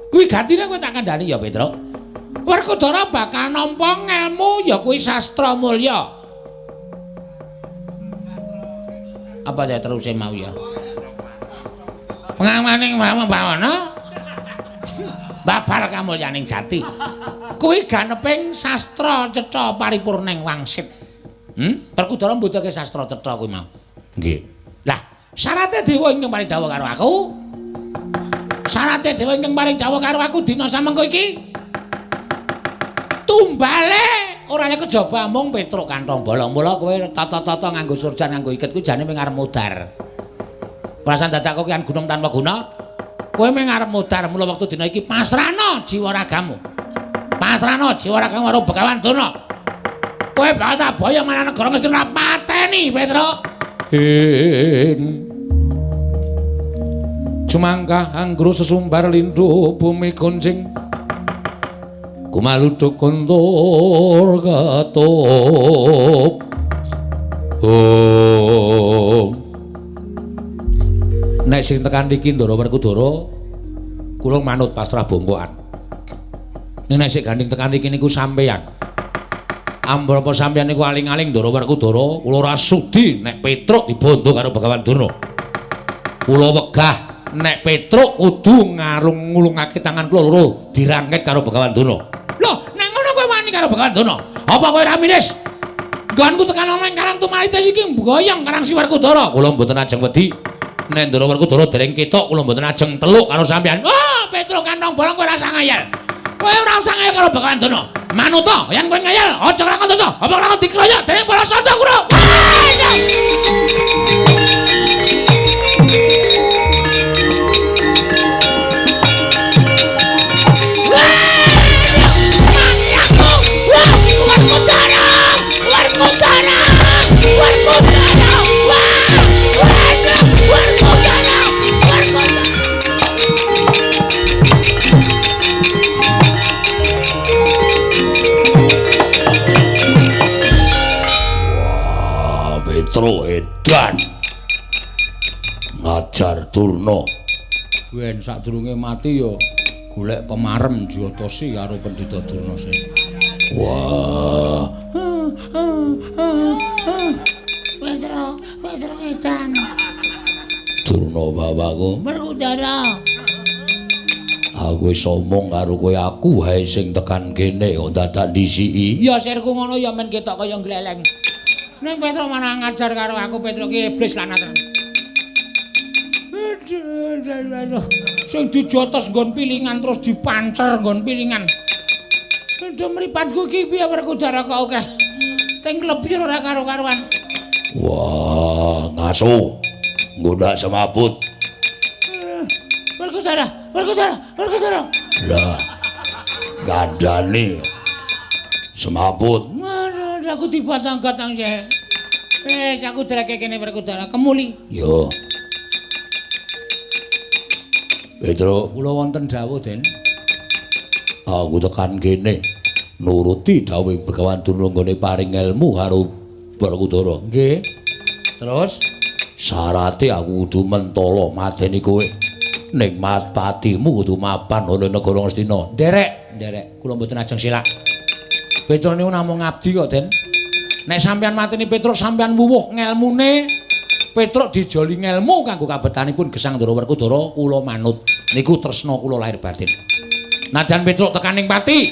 Kuwi gatine kowe tak kandhani ya, Petro. Werkudara bakal nampa ngelmu ya kuwi sastra mulya. Apa ya teruse mau ya? Pengamaning Bawana. Babar kamulyaning jati. Kuwi ganeping sastra cetha paripurning wangsit. Werkudara mbutuhke sastra cetha kuwi mau. Nggih. Lah, syarate dewa ingkang paring dawuh karo aku. Syarate dewa ingkang paring dawuh karo aku dina samengko iki. Tumbale ora lek kejaba mung Petruk kantong bolong. Mula kowe tata-tata nganggo surjan nganggo iket kuwi jane mung arep modar. Perasaan dadak kok kian gunung tanpa guna. Kowe mung arep modar mula wektu dina iki pasrahno jiwa ragamu. Pasrahno jiwa ragamu karo Begawan Durna. Kowe bakal tak boyong marang negara Ngastina pateni Petruk. Cumangkah anggro sesumbar lindhu bumi gonjing. Kumaluduk kontur ketup. Oh. Nek sing tekan iki Ndara Werkudara kula manut pasrah bongkokan. Nek sing gandeng tekan iki niku sampeyan. Ambrapa sampeyan niku aling-aling Ndara Werkudara, kula ora sudi nek Petruk dibondo karo Begawan Durna. Kula wegah nek Petruk kudu ngarung-ngulungake tangan kula loro dirangket karo Begawan Durna. Lho, nek ngono kowe wani karo Begawan Durna? Apa kowe ora miris? Nggonku tekan ana ing Karang Tumaritis iki mboyong Karang Si Werkudara. Kula mboten ajeng wedi. Nek Ndara Werkudara dereng ketok kula mboten ajeng teluk karo sampeyan. Oh, Petruk kantong bolong kowe ora usah ngayal. Kowe ora usah ngayal karo Begawan Durna. Manuta, yen kowe ngayal aja lakon dosa. Apa lakon dikroyok dening para santa kura. Petro edan ngajar Durna. Wen sadurunge mati ya golek pemarem Jyotasi karo Pendhita Durna sing. Wah. Petro, Petro edan. Durna bapakku. Werkudara. Aku wis omong karo kowe, aku wae sing tekan kene kok dadak ndisiki. Ya sirku ngono ya men ketok kaya gleleng. Ning Petro malah ngajar karo aku, Petro ki iblis lanang. Aduh, sing dijotos nggon pilingan terus dipancer nggon pilingan. Aduh mripatku iki piye Werkudara kok akeh. Teng klebir ora karo-karuan. Wah, ngaso. Nggodak semaput. Werkudara, Werkudara, Werkudara. Lah, gandane semaput. Aku dibatang-batang sih. Wis aku dreke kene Werkudara kemuli. Yo. Petro, kula wonten dawuh, Den. Aku tekan kene nuruti dawuh Begawan Durna nggone paring ilmu karo Werkudara. Nggih. Terus syarate aku kudu mentala mateni kowe. Ning patimu kudu mapan ana negara Ngastina. Nderek, nderek. Kula mboten ajeng silak. Petro niku namung ngabdi kok, Den. Nek sampeyan mateni Petruk sampeyan wuwuh ngelmune. Petruk dijoli ngelmu kanggo kabetanipun gesang Ndara Werkudara kula manut. Niku tresna kula lahir batin. Nadyan Petruk tekan ing pati,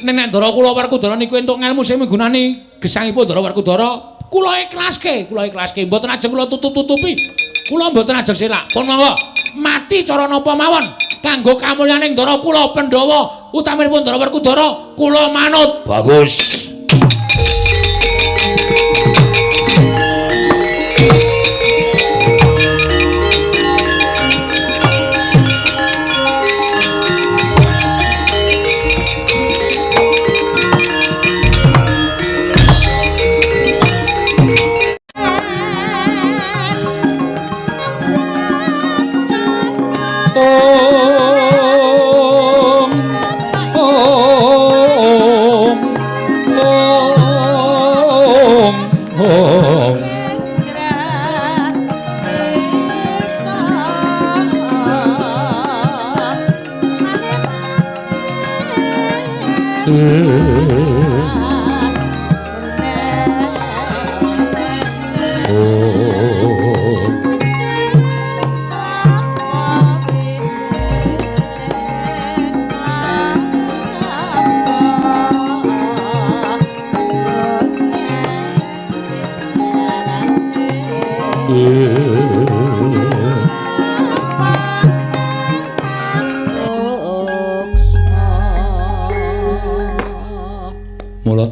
nek Ndara kula Werkudara niku entuk ngelmu sing migunani gesangipun Ndara Werkudara, kula ikhlaske, kula ikhlaske. Mboten ajeng kula tutup-tutupi. Kula mboten ajeng selak. Pun monggo mati cara napa mawon kanggo kamulyaning Ndara kula Pandhawa utaminipun Ndara Werkudara kula manut. Bagus.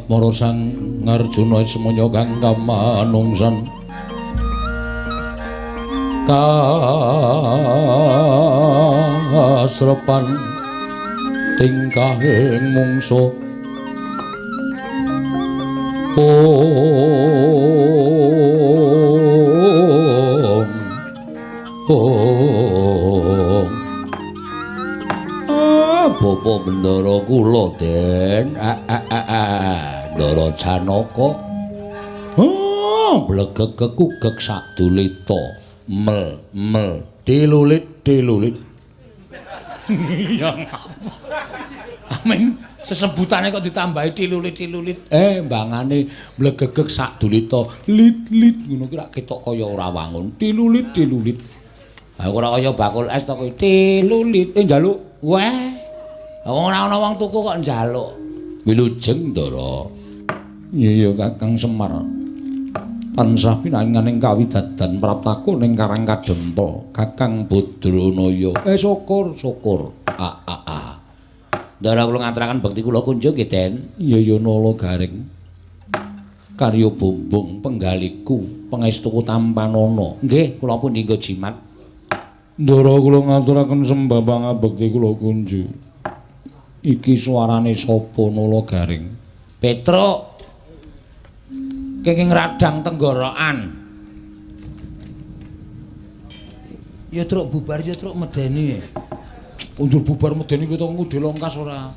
Bathmara Sang Ngarjuna semaya kang kamanungsan kasrepan tingkahing mungsuh. Om Om. Bapak Bendara kula, Den. Ndara Janaka. Blegeg kekugeg sadulita. Mel mel dilulit dilulit. Ya ngapa? Amin sesebutane kok ditambahi tilulit tilulit. Mbangane blegegeg sadulita. Lit lit ngono ki rak ketok kaya ora wangun. Tilulit tilulit. Ha ora kaya bakul es to kuwi tilulit. Njaluk. Weh. Ora ana wong tuku kok njaluk. Wilujeng Ndara. Iya Kakang Semar. Tansah pinaringan kawidadan praptaku ning Karang Kadempel, Kakang Badranaya. Syukur, syukur. Ndara kula ngaturaken bekti kula kunjung nggih, Den. Iya ya Nala Garing. Karya bumbung penggaliku pangestuku tampanana. Nggih, kula pun nggo jimat. Ndara kula ngaturaken sembah pangabekti kula kunjung. Iki suarane sapa Nala Garing? Petruk. Kenging radang tenggorokan. Ya truk bubar ya truk medeni. Undur bubar medeni kuwi to ngudhe longkas ora.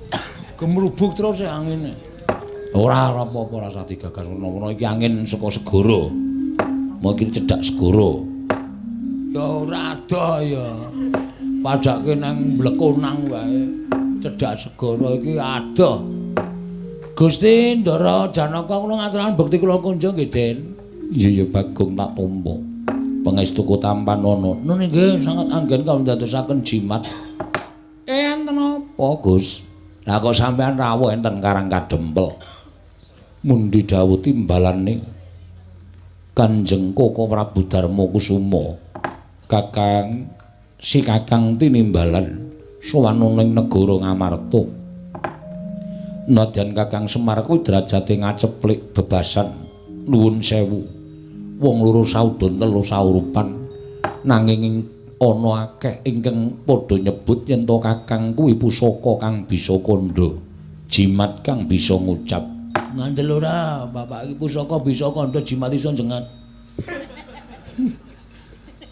Gemrubuk terus ya angine. Ora ora apa-apa ora usah digagas menawa iki angin saka segara. Mungkin cedhak segara. Ya ora adoh ya. Padake nang Blekonang wae. Cedhak segara iki adoh. Gusti Ndara Janaka kula ngaturaken bekti kula kunjung nggih, Den. Iya ya Bagong tak tampa. Pangestuku tampanana. Nun nggih sanget anggen kawondadosaken jimat. Enten apa, Gus? Lah kok sampean rawuh enten Karang Kadempel. Mundi dawuh timbalane Kanjeng Koko Prabu Darma Kusuma. Kakang si Kakang tinimbalan sowan ning negara Ngamarta. Nadyan Kakang Semar kuwi derajate ngaceplik bebasan nuwun sewu. Wong loro saudon telu saurupan nanging ana akeh ingkang padha nyebut yen to Kakang kuwi pusaka kang bisa kandha, jimat kang bisa ngucap. Ngandel ora, bapak iki pusaka bisa kandha jimat iso njengat.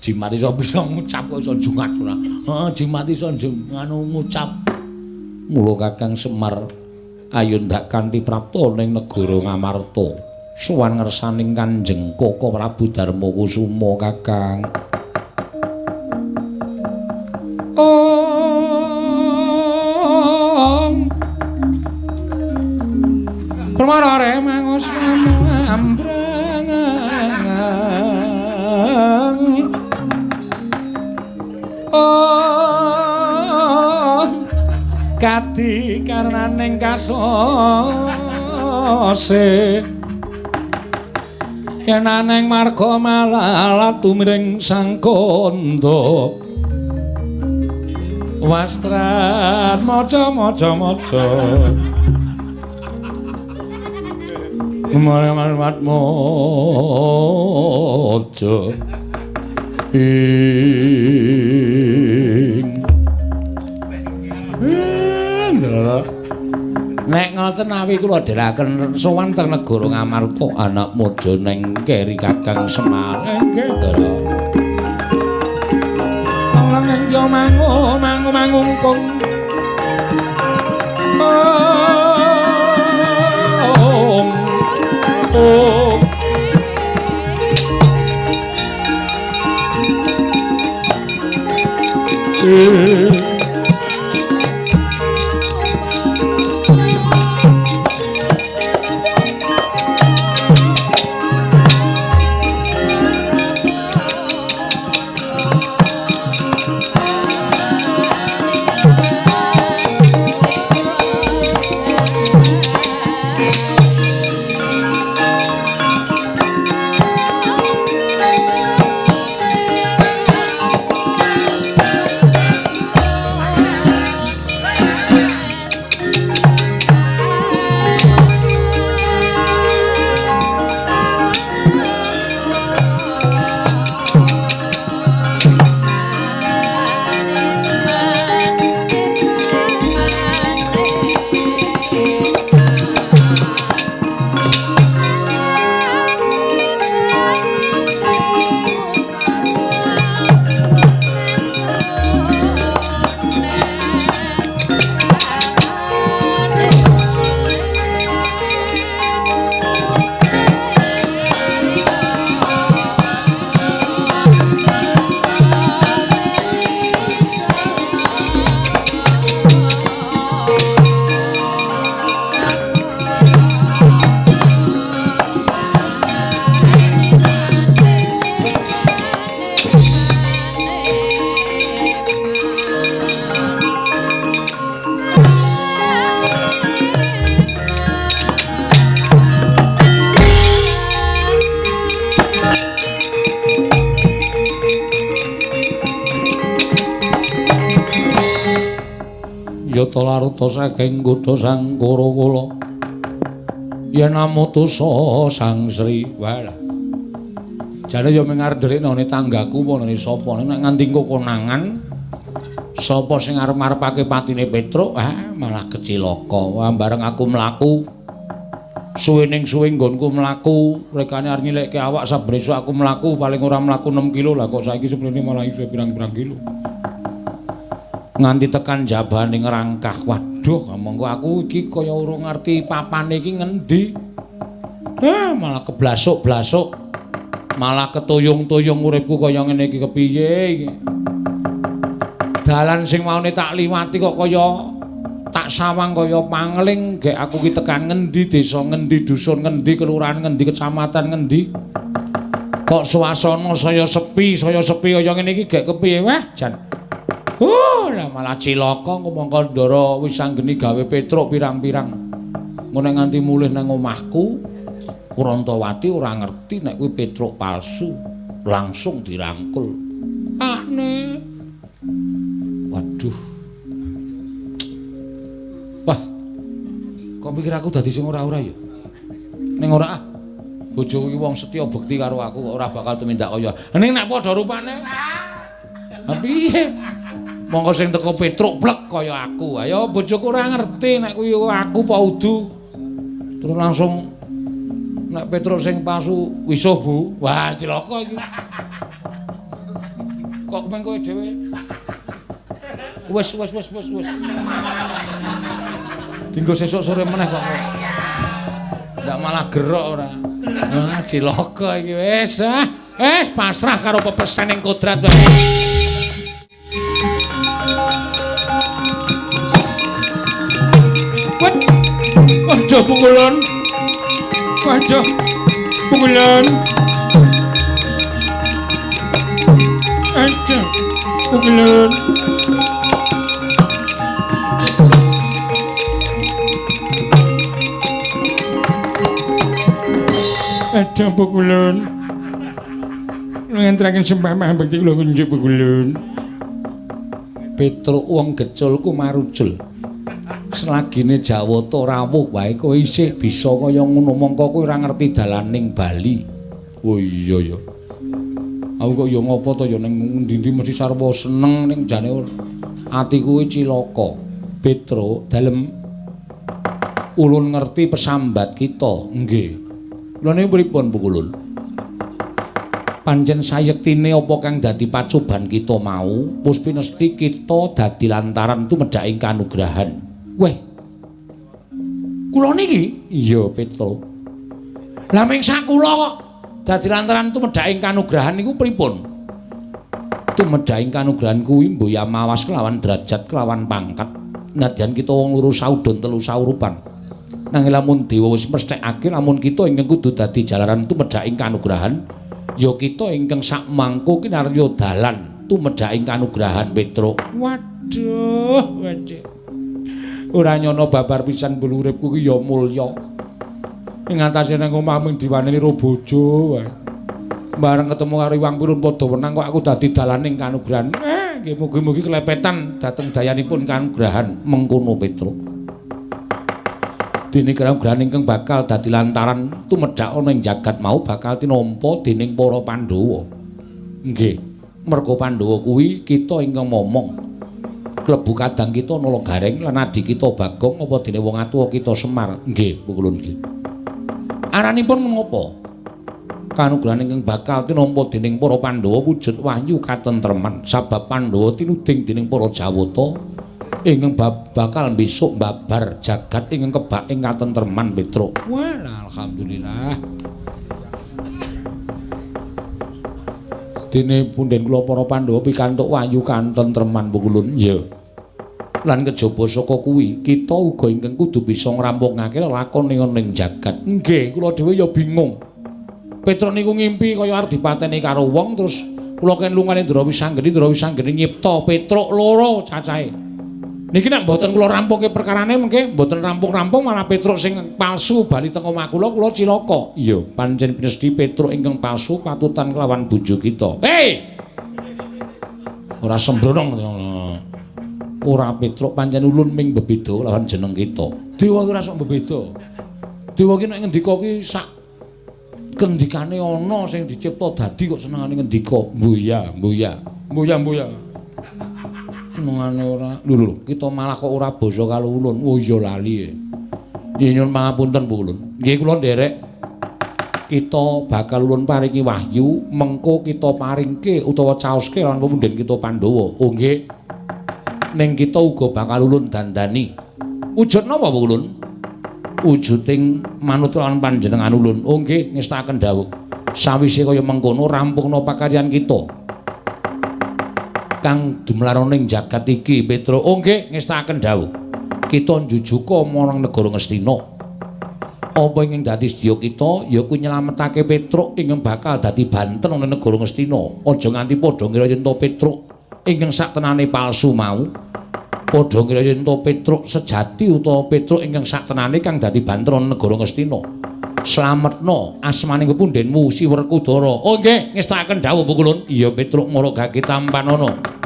Jimat iso bisa ngucap kok iso jungat ora. Heeh, jimat iso nganu ngucap. Mula Kakang Semar ayo ndak kanthi prapta ning negara Ngamarta. Sowan ngersaning Kanjeng Koko Prabu Darma Kusuma Kakang. Om. Permara mangus ambrang. Om. Kadi karnaning kasose yen aneng marga malalat tumiring sang kandha wastrat maca maca maca marmat maca ing. Nek ngoten awi kula dherekaken sowan teng negara Ngamarta anak mojo neng keri Kakang Semar. Nggih, Ndara. Lang yo mangu mangu mangungkung. Om. Om. Yata laruta saking kutha Sangkara kula. Yen amutusa Sang Sri. Walah. Jane ya mung arep nderekne tanggaku apa nene sapa nek nganti engko konangan sapa sing arep-arepake patine Petruk, ah malah kecilaka. Wah bareng aku mlaku suwe ning suwe nggonku mlaku, rekane arep nyilekke awak saben esuk aku mlaku paling ora mlaku 6 kilo lah kok saiki seprene malah iso pirang-pirang kilo. Nganti tekan jabane ngrangkah. Waduh, monggo aku iki kaya urung ngerti papane iki ngendi. Malah keblasuk-blasuk. Malah ketuyung-tuyung uripku kaya ngene iki kepiye iki. Dalan sing maune tak liwati kok kaya tak sawang kaya pangling, gek aku ki tekan ngendi, desa ngendi, dusun ngendi, kelurahan ngendi, kecamatan ngendi. Kok suasana saya sepi kaya ngene iki gek kepiye wah jan. Lah malah cilaka mongko Ndara Wisanggeni gawe Petruk pirang-pirang. Ngono nganti mulih nang omahku, Kurantawati ora ngerti nek kuwi Petruk palsu, langsung dirangkul. Pakne. Waduh. Wah. Kok pikir aku dadi sing ora-ora ya? Ning ora ah. Bojoku iki wong setya bekti karo aku kok ora bakal tumindak kaya. Ning nek padha rupane. Ha piye? Monggo sing teko Petruk plek kaya aku. Ayo bojoku ora ngerti nek kuwi aku apa udu. Terus langsung nek Petruk sing palsu wisuh, Bu. Wah, cilaka iki. Kok meng kowe dhewe? Wis. Dinggo sesuk sore meneh kok. Ndak malah gerok ora. Wah, cilaka iki wis ah. Wis pasrah karo pepesening kodrat wae. Aja pukulan. Aja pukulan. Aja pukulan. Aja pukulan. Ngenteraken sembah bekti kula kunjuk pukulan. Petruk wong geculku marucul. Selagine Jawata rawuh wae kowe isih bisa kaya ngono mongko kowe ora ngerti dalaning Bali. Oh iya ya. Aku kok ya ngopo to ya ning endi-endi mesti sarwa seneng ning jane atiku kuwi cilaka. Petruk dalem ulun ngerti pesambat kita. Nggih. Lha niku pripun Pukulun? Pancen sayektine apa kang dadi pacoban kita mau, puspinesti kita dadi lantaran tumedhaking kanugrahan. Weh. Kula niki? Iya, Petruk. Lah ming sak kula kok dadi lantaran tumedhaking kanugrahan niku pripun? Tumedhaking kanugrahan kuwi mbuh ya mawas kelawan derajat kelawan pangkat. Nadyan kita wong loro saudon telu saurupan. Nanging lamun dewa wis mesthekake lamun kita ingkang kudu dadi jalaran tumedhaking kanugrahan, ya kita ingkang sakmangku kinarya dalan tumedhaking kanugrahan Petruk. Waduh, waduh. Ora nyono babar pisan bulu uripku ki ya mulya. Ing atase nang omah mung diwaneni ro bojo wae. Bareng ketemu karo Iwang Pirun padha wenang kok aku dadi dalaning kanugrahan. Nggih mugi-mugi kelepetan dhateng dayanipun kanugrahan mengkono Petruk. Dene kanugrahan ingkang bakal dadi lantaran tumedhak ana ing jagat mau bakal tinampa dening para Pandhawa. Nggih, merga Pandhawa kuwi kita ingkang momong. Klebu kadang kita Nala Gareng lan adi kita Bagong apa dene wong atuwa kita Semar. Nggih, pukulun nggih. Aranipun menapa? Kanugrahan ingkang bakal tinampa dening para Pandhawa wujud wahyu katentreman sabab Pandhawa tinuding dening para Jawata ingkang bakal besok babar jagat ingkang kebak ing katentreman Petruk. Wah, alhamdulillah. Dene punden kula para Pandhawa pikantuk wahyu katentreman pukulun. Iya. Lan kejaba saka kuwi kita uga ingkang kudu bisa ngrampungake lelakon ning jagat. Nggih, kula dhewe ya bingung. Petruk niku ngimpi kaya arep dipateni karo wong terus kula ken lungane Ndara Wisanggeni, Ndara Wisanggeni nyipta Petruk loro cacahe. Niki nek mboten kula rampungke perkarane mengke mboten rampung-rampung malah Petruk sing palsu bali teng omah kula, kula cilaka. Iya, pancen pinesti Petruk ingkang palsu patutan kelawan bojo kita. Hei! Ora sembrono. Ora Petruk, pancen ulun ming bebeda lawan jeneng kita. Dewa ki ora sok bebeda. Dewa ki nek ngendika ki sak kendikane ana sing dicipta dadi kok senengane ngendika. Mbuya, mbuya. Mbuya, mbuya. Senengane ora. Lho lho, kita malah kok ora basa karo ulun. Oh iya lali. Nggih nyuwun pangapunten Bu Ulun. Nggih kula nderek. Kita bakal ulun paringi wahyu, mengko kita paringke utawa caoske lan pepundhen kita Pandhawa. Oh nggih. Ning kita uga bakal ulun dandani. Wujud napa Bu Ulun? Wujuding manut lan panjenengan ulun. Oh nggih, ngestakaken dawuh. Sawise kaya mengkono rampungna pakaryan kita. Kang dumlaroning jagat iki, Petruk. Oh nggih, ngestakaken dawuh. Kita njujuka marang negara Ngastina. Apa ingkang dadi sedya kita ya kuwi nyelametake Petruk ingkang bakal dadi banten ana negara Ngastina. Aja nganti padha ngira yen to Petruk ingkang saktenane palsu mau. Padha ngira yen to Petruk sejati utawa Petruk ingkang saktenane kang dadi banten ana negara Ngastina. Slametna asmaning pepundhenmu Si Werkudara. Oh nggih, ngestakaken dawuh Bu Kulun. Iya Petruk mara gage tampanana.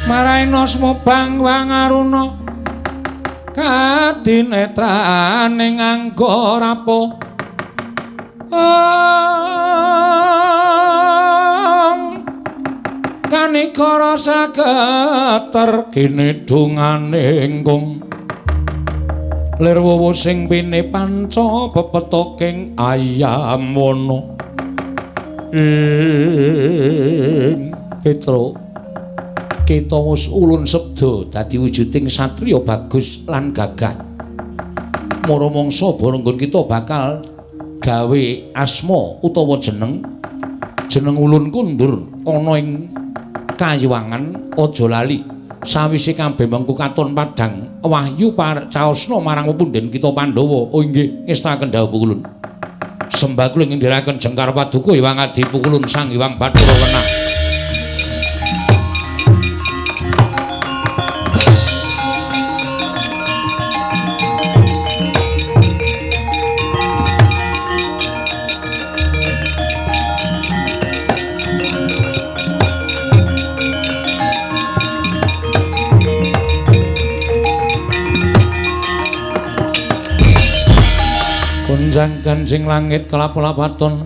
Maraina smobang wangaruna kadinetraning angga rapo kanikara sageter kinedungane ingkung lir wowo sing pine panca pepetoking ayam wana. Petruk, kita wis ulun sebda dadi wujuding satriya bagus lan gagah. Mara mangsa barenggon kita bakal gawe asma utawa jeneng. Jeneng ulun kundur ana ing kayuwangan, aja lali. Sawise kabeh mengko katon padhang wahyu caosna marang pepundhen kita Pandhawa. Oh inggih, ngestakaken dawuh ulun. Sembah kula ngendhiraken jengkar paduka Hyang Adi Pukulun Sang Hyang Bathara Wenang. Gonjang ganjing langit kelap-lapaton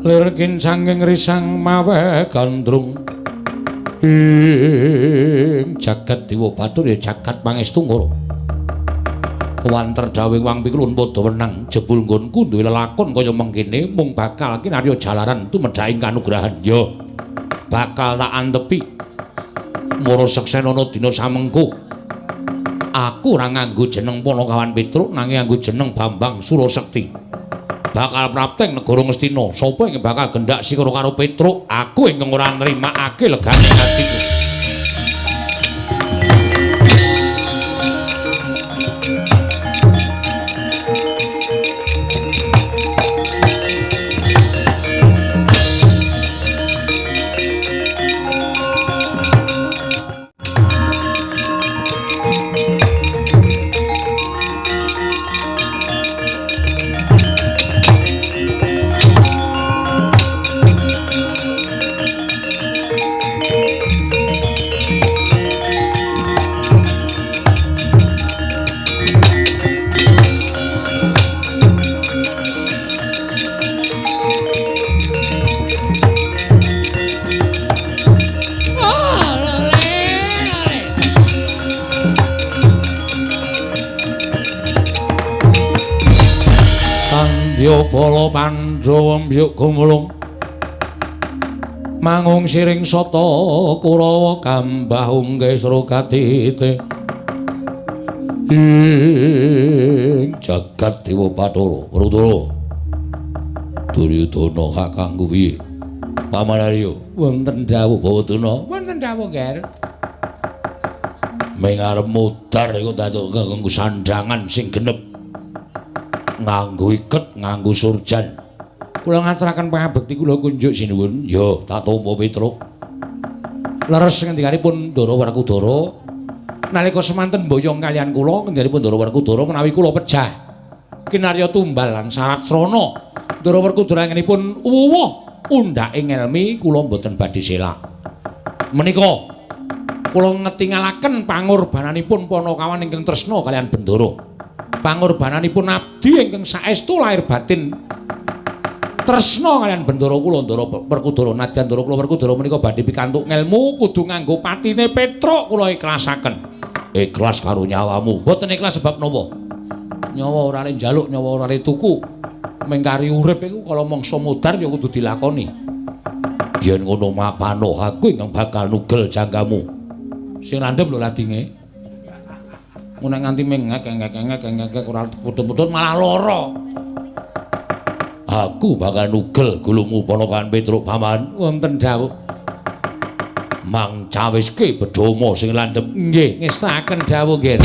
lir kincanging risang mawe gandrung ing jagat Dewa Bathara ya jagat pangestu ngoro. Wanter dawing wang pikulun padha wenang jebul nggonku duwe lelakon kaya mengkene mung bakal kinarya jalaran tumedhaking kanugrahan. Ya bakal tak antepi mara seksenana dina samengko. Aku ora nganggo jeneng Panakawan Petruk nanging nganggo jeneng Bambang Surasekti. Bakal prapteng negara Ngastina. Sapa ing bakal gendak sikara karo Petruk, aku ingkang ora nrimakake legane atiku. Bala Pandhawa mbyuk gumulung mangung siring sata Kurawa kambah ungke srokatite. Jagat Dewa Bathara. Werkudara. Duryudana kakangku piye? Paman Arya, wonten dawuh Bawadana. Wonten dawuh, Ger. Ming arep mudhar iku datuk nganggo sandhangan sing genep. Nganggo iket, nganggo surjan. Kula ngaturaken pangabekti kula kunjuk sinuwun. Ya, tak tampa Petruk. Leres ngendikanipun Ndara Werkudara. Nalika semanten mboyong kaliyan kula ngendikanipun Ndara Werkudara menawi kula pejah kinarya tumbal lan syarat srana. Ndara Werkudara anggenipun wuwuh undhake ngelmi kula mboten badhe selak. Menika kula ngetingalaken pangorbananipun Panakawan ingkang tresna kaliyan Bendara. Pangorbananipun abdi ingkang saestu lahir batin tresna kaliyan Bendara kula Ndara Werkudara. Nadyan Ndara kula Werkudara menika badhe pikantuk ngelmu kudu nganggo patine Petruk kula ikhlasaken. Ikhlas karo nyawamu. Mboten ikhlas sebab napa? Nyawa ora le njaluk, nyawa ora le tuku. Mengkari urip iku kala mangsa modar ya kudu dilakoni. Yen ngono mapano aku ingkang bakal nugel janggamu. Sing landhep lho ladinge. Nek nganti mengek-ngek-ngek ora putut-putut malah lara. Aku bakal nugel gulumu Ponokan Petruk Paman. Wonten dawuh. Mang cawiske bedhoma sing landhep. Nggih, ngestakaken dawuh nggih.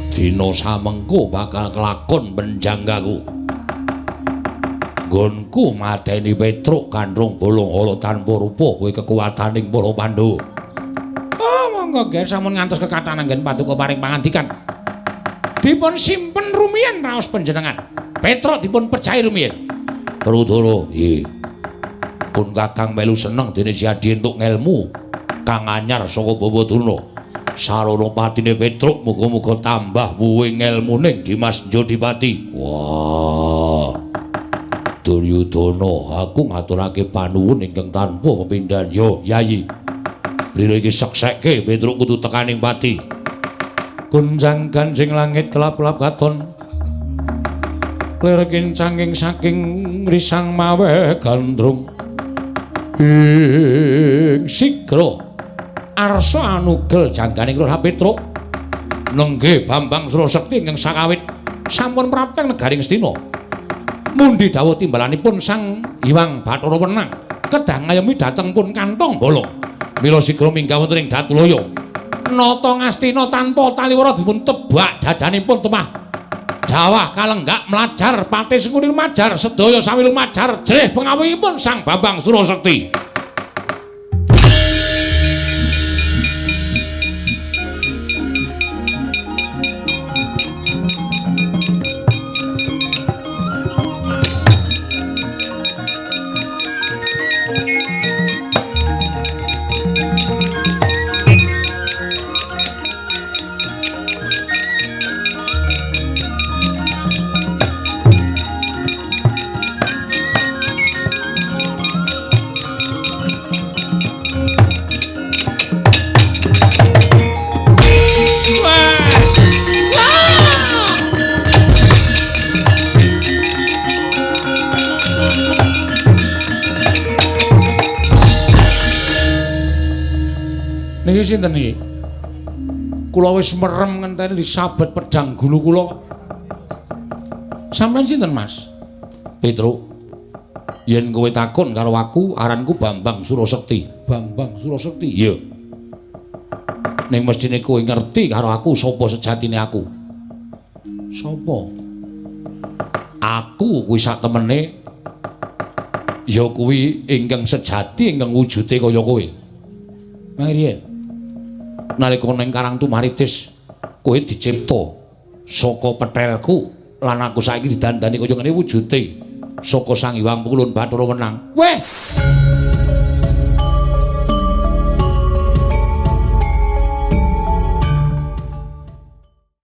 Dina samengko bakal kelakon penjanggaku. Nggonku mateni Petruk gandrung bolong ala tanpa rupa kuwi kekuwataning para Pandhawa. Oh, monggo nggih sampun ngantos kekathahan anggen paduka paring pangandikan. Dipun simpen rumiyin raos panjenengan. Petruk dipun pejahi rumiyin. Werkudara, nggih. Pun Kakang melu seneng dene Si Adi entuk ngelmu kang anyar saka Bawadurna. Sarana patine Petruk muga-muga tambah wuwe ngelmune Dimas Jodipati. Wah. Duryudana, aku ngaturake panuwun ingkang tanpa pepindhan. Yo, Yayi. Blira iki seksekke Petruk kudu tekaning pati. Gunjang ganjing langit kelap-kelap katon. Lir kincanging saking risang mawe gandrung. Ing sigra arsa anugel jangganing Lurah Petruk. Nenggih Bambang Surasekti ingkang sakawit sampun prapteng negaring Astina. Mundi dawuh timbalanipun Sang Hyang Bathara Wenang kedah ngayomi dhateng pun kantong bolong. Mila sigra minggah wonten ing Datulaya. Nata Ngastina tanpa taliwara dipun tebak dadanipun temah. Dawah kalenggak mlajar pati sengkuni lumajar sedaya sami lumajar jrih pengawihipun Sang Bambang Surasekti. Niki sinten niki? Kula wis merem ngenteni disabet pedhang gulu kula. Sampeyan sinten, Mas? Petruk. Yen kowe takon karo aku, aranku Bambang Surasekti. Bambang Surasekti? Iya. Ning mestine kowe ngerti karo aku sapa sejatine aku. Sapa? Aku kuwi sak temene ya kuwi ingkang sejati ingkang wujude kaya kowe. Mang riyen nalika ning Karang Tumaritis kowe dicipta saka pethelku lan aku saiki didandani kaya ngene wujude saka Sang Hyang Pulun Bathara Wenang. Weh.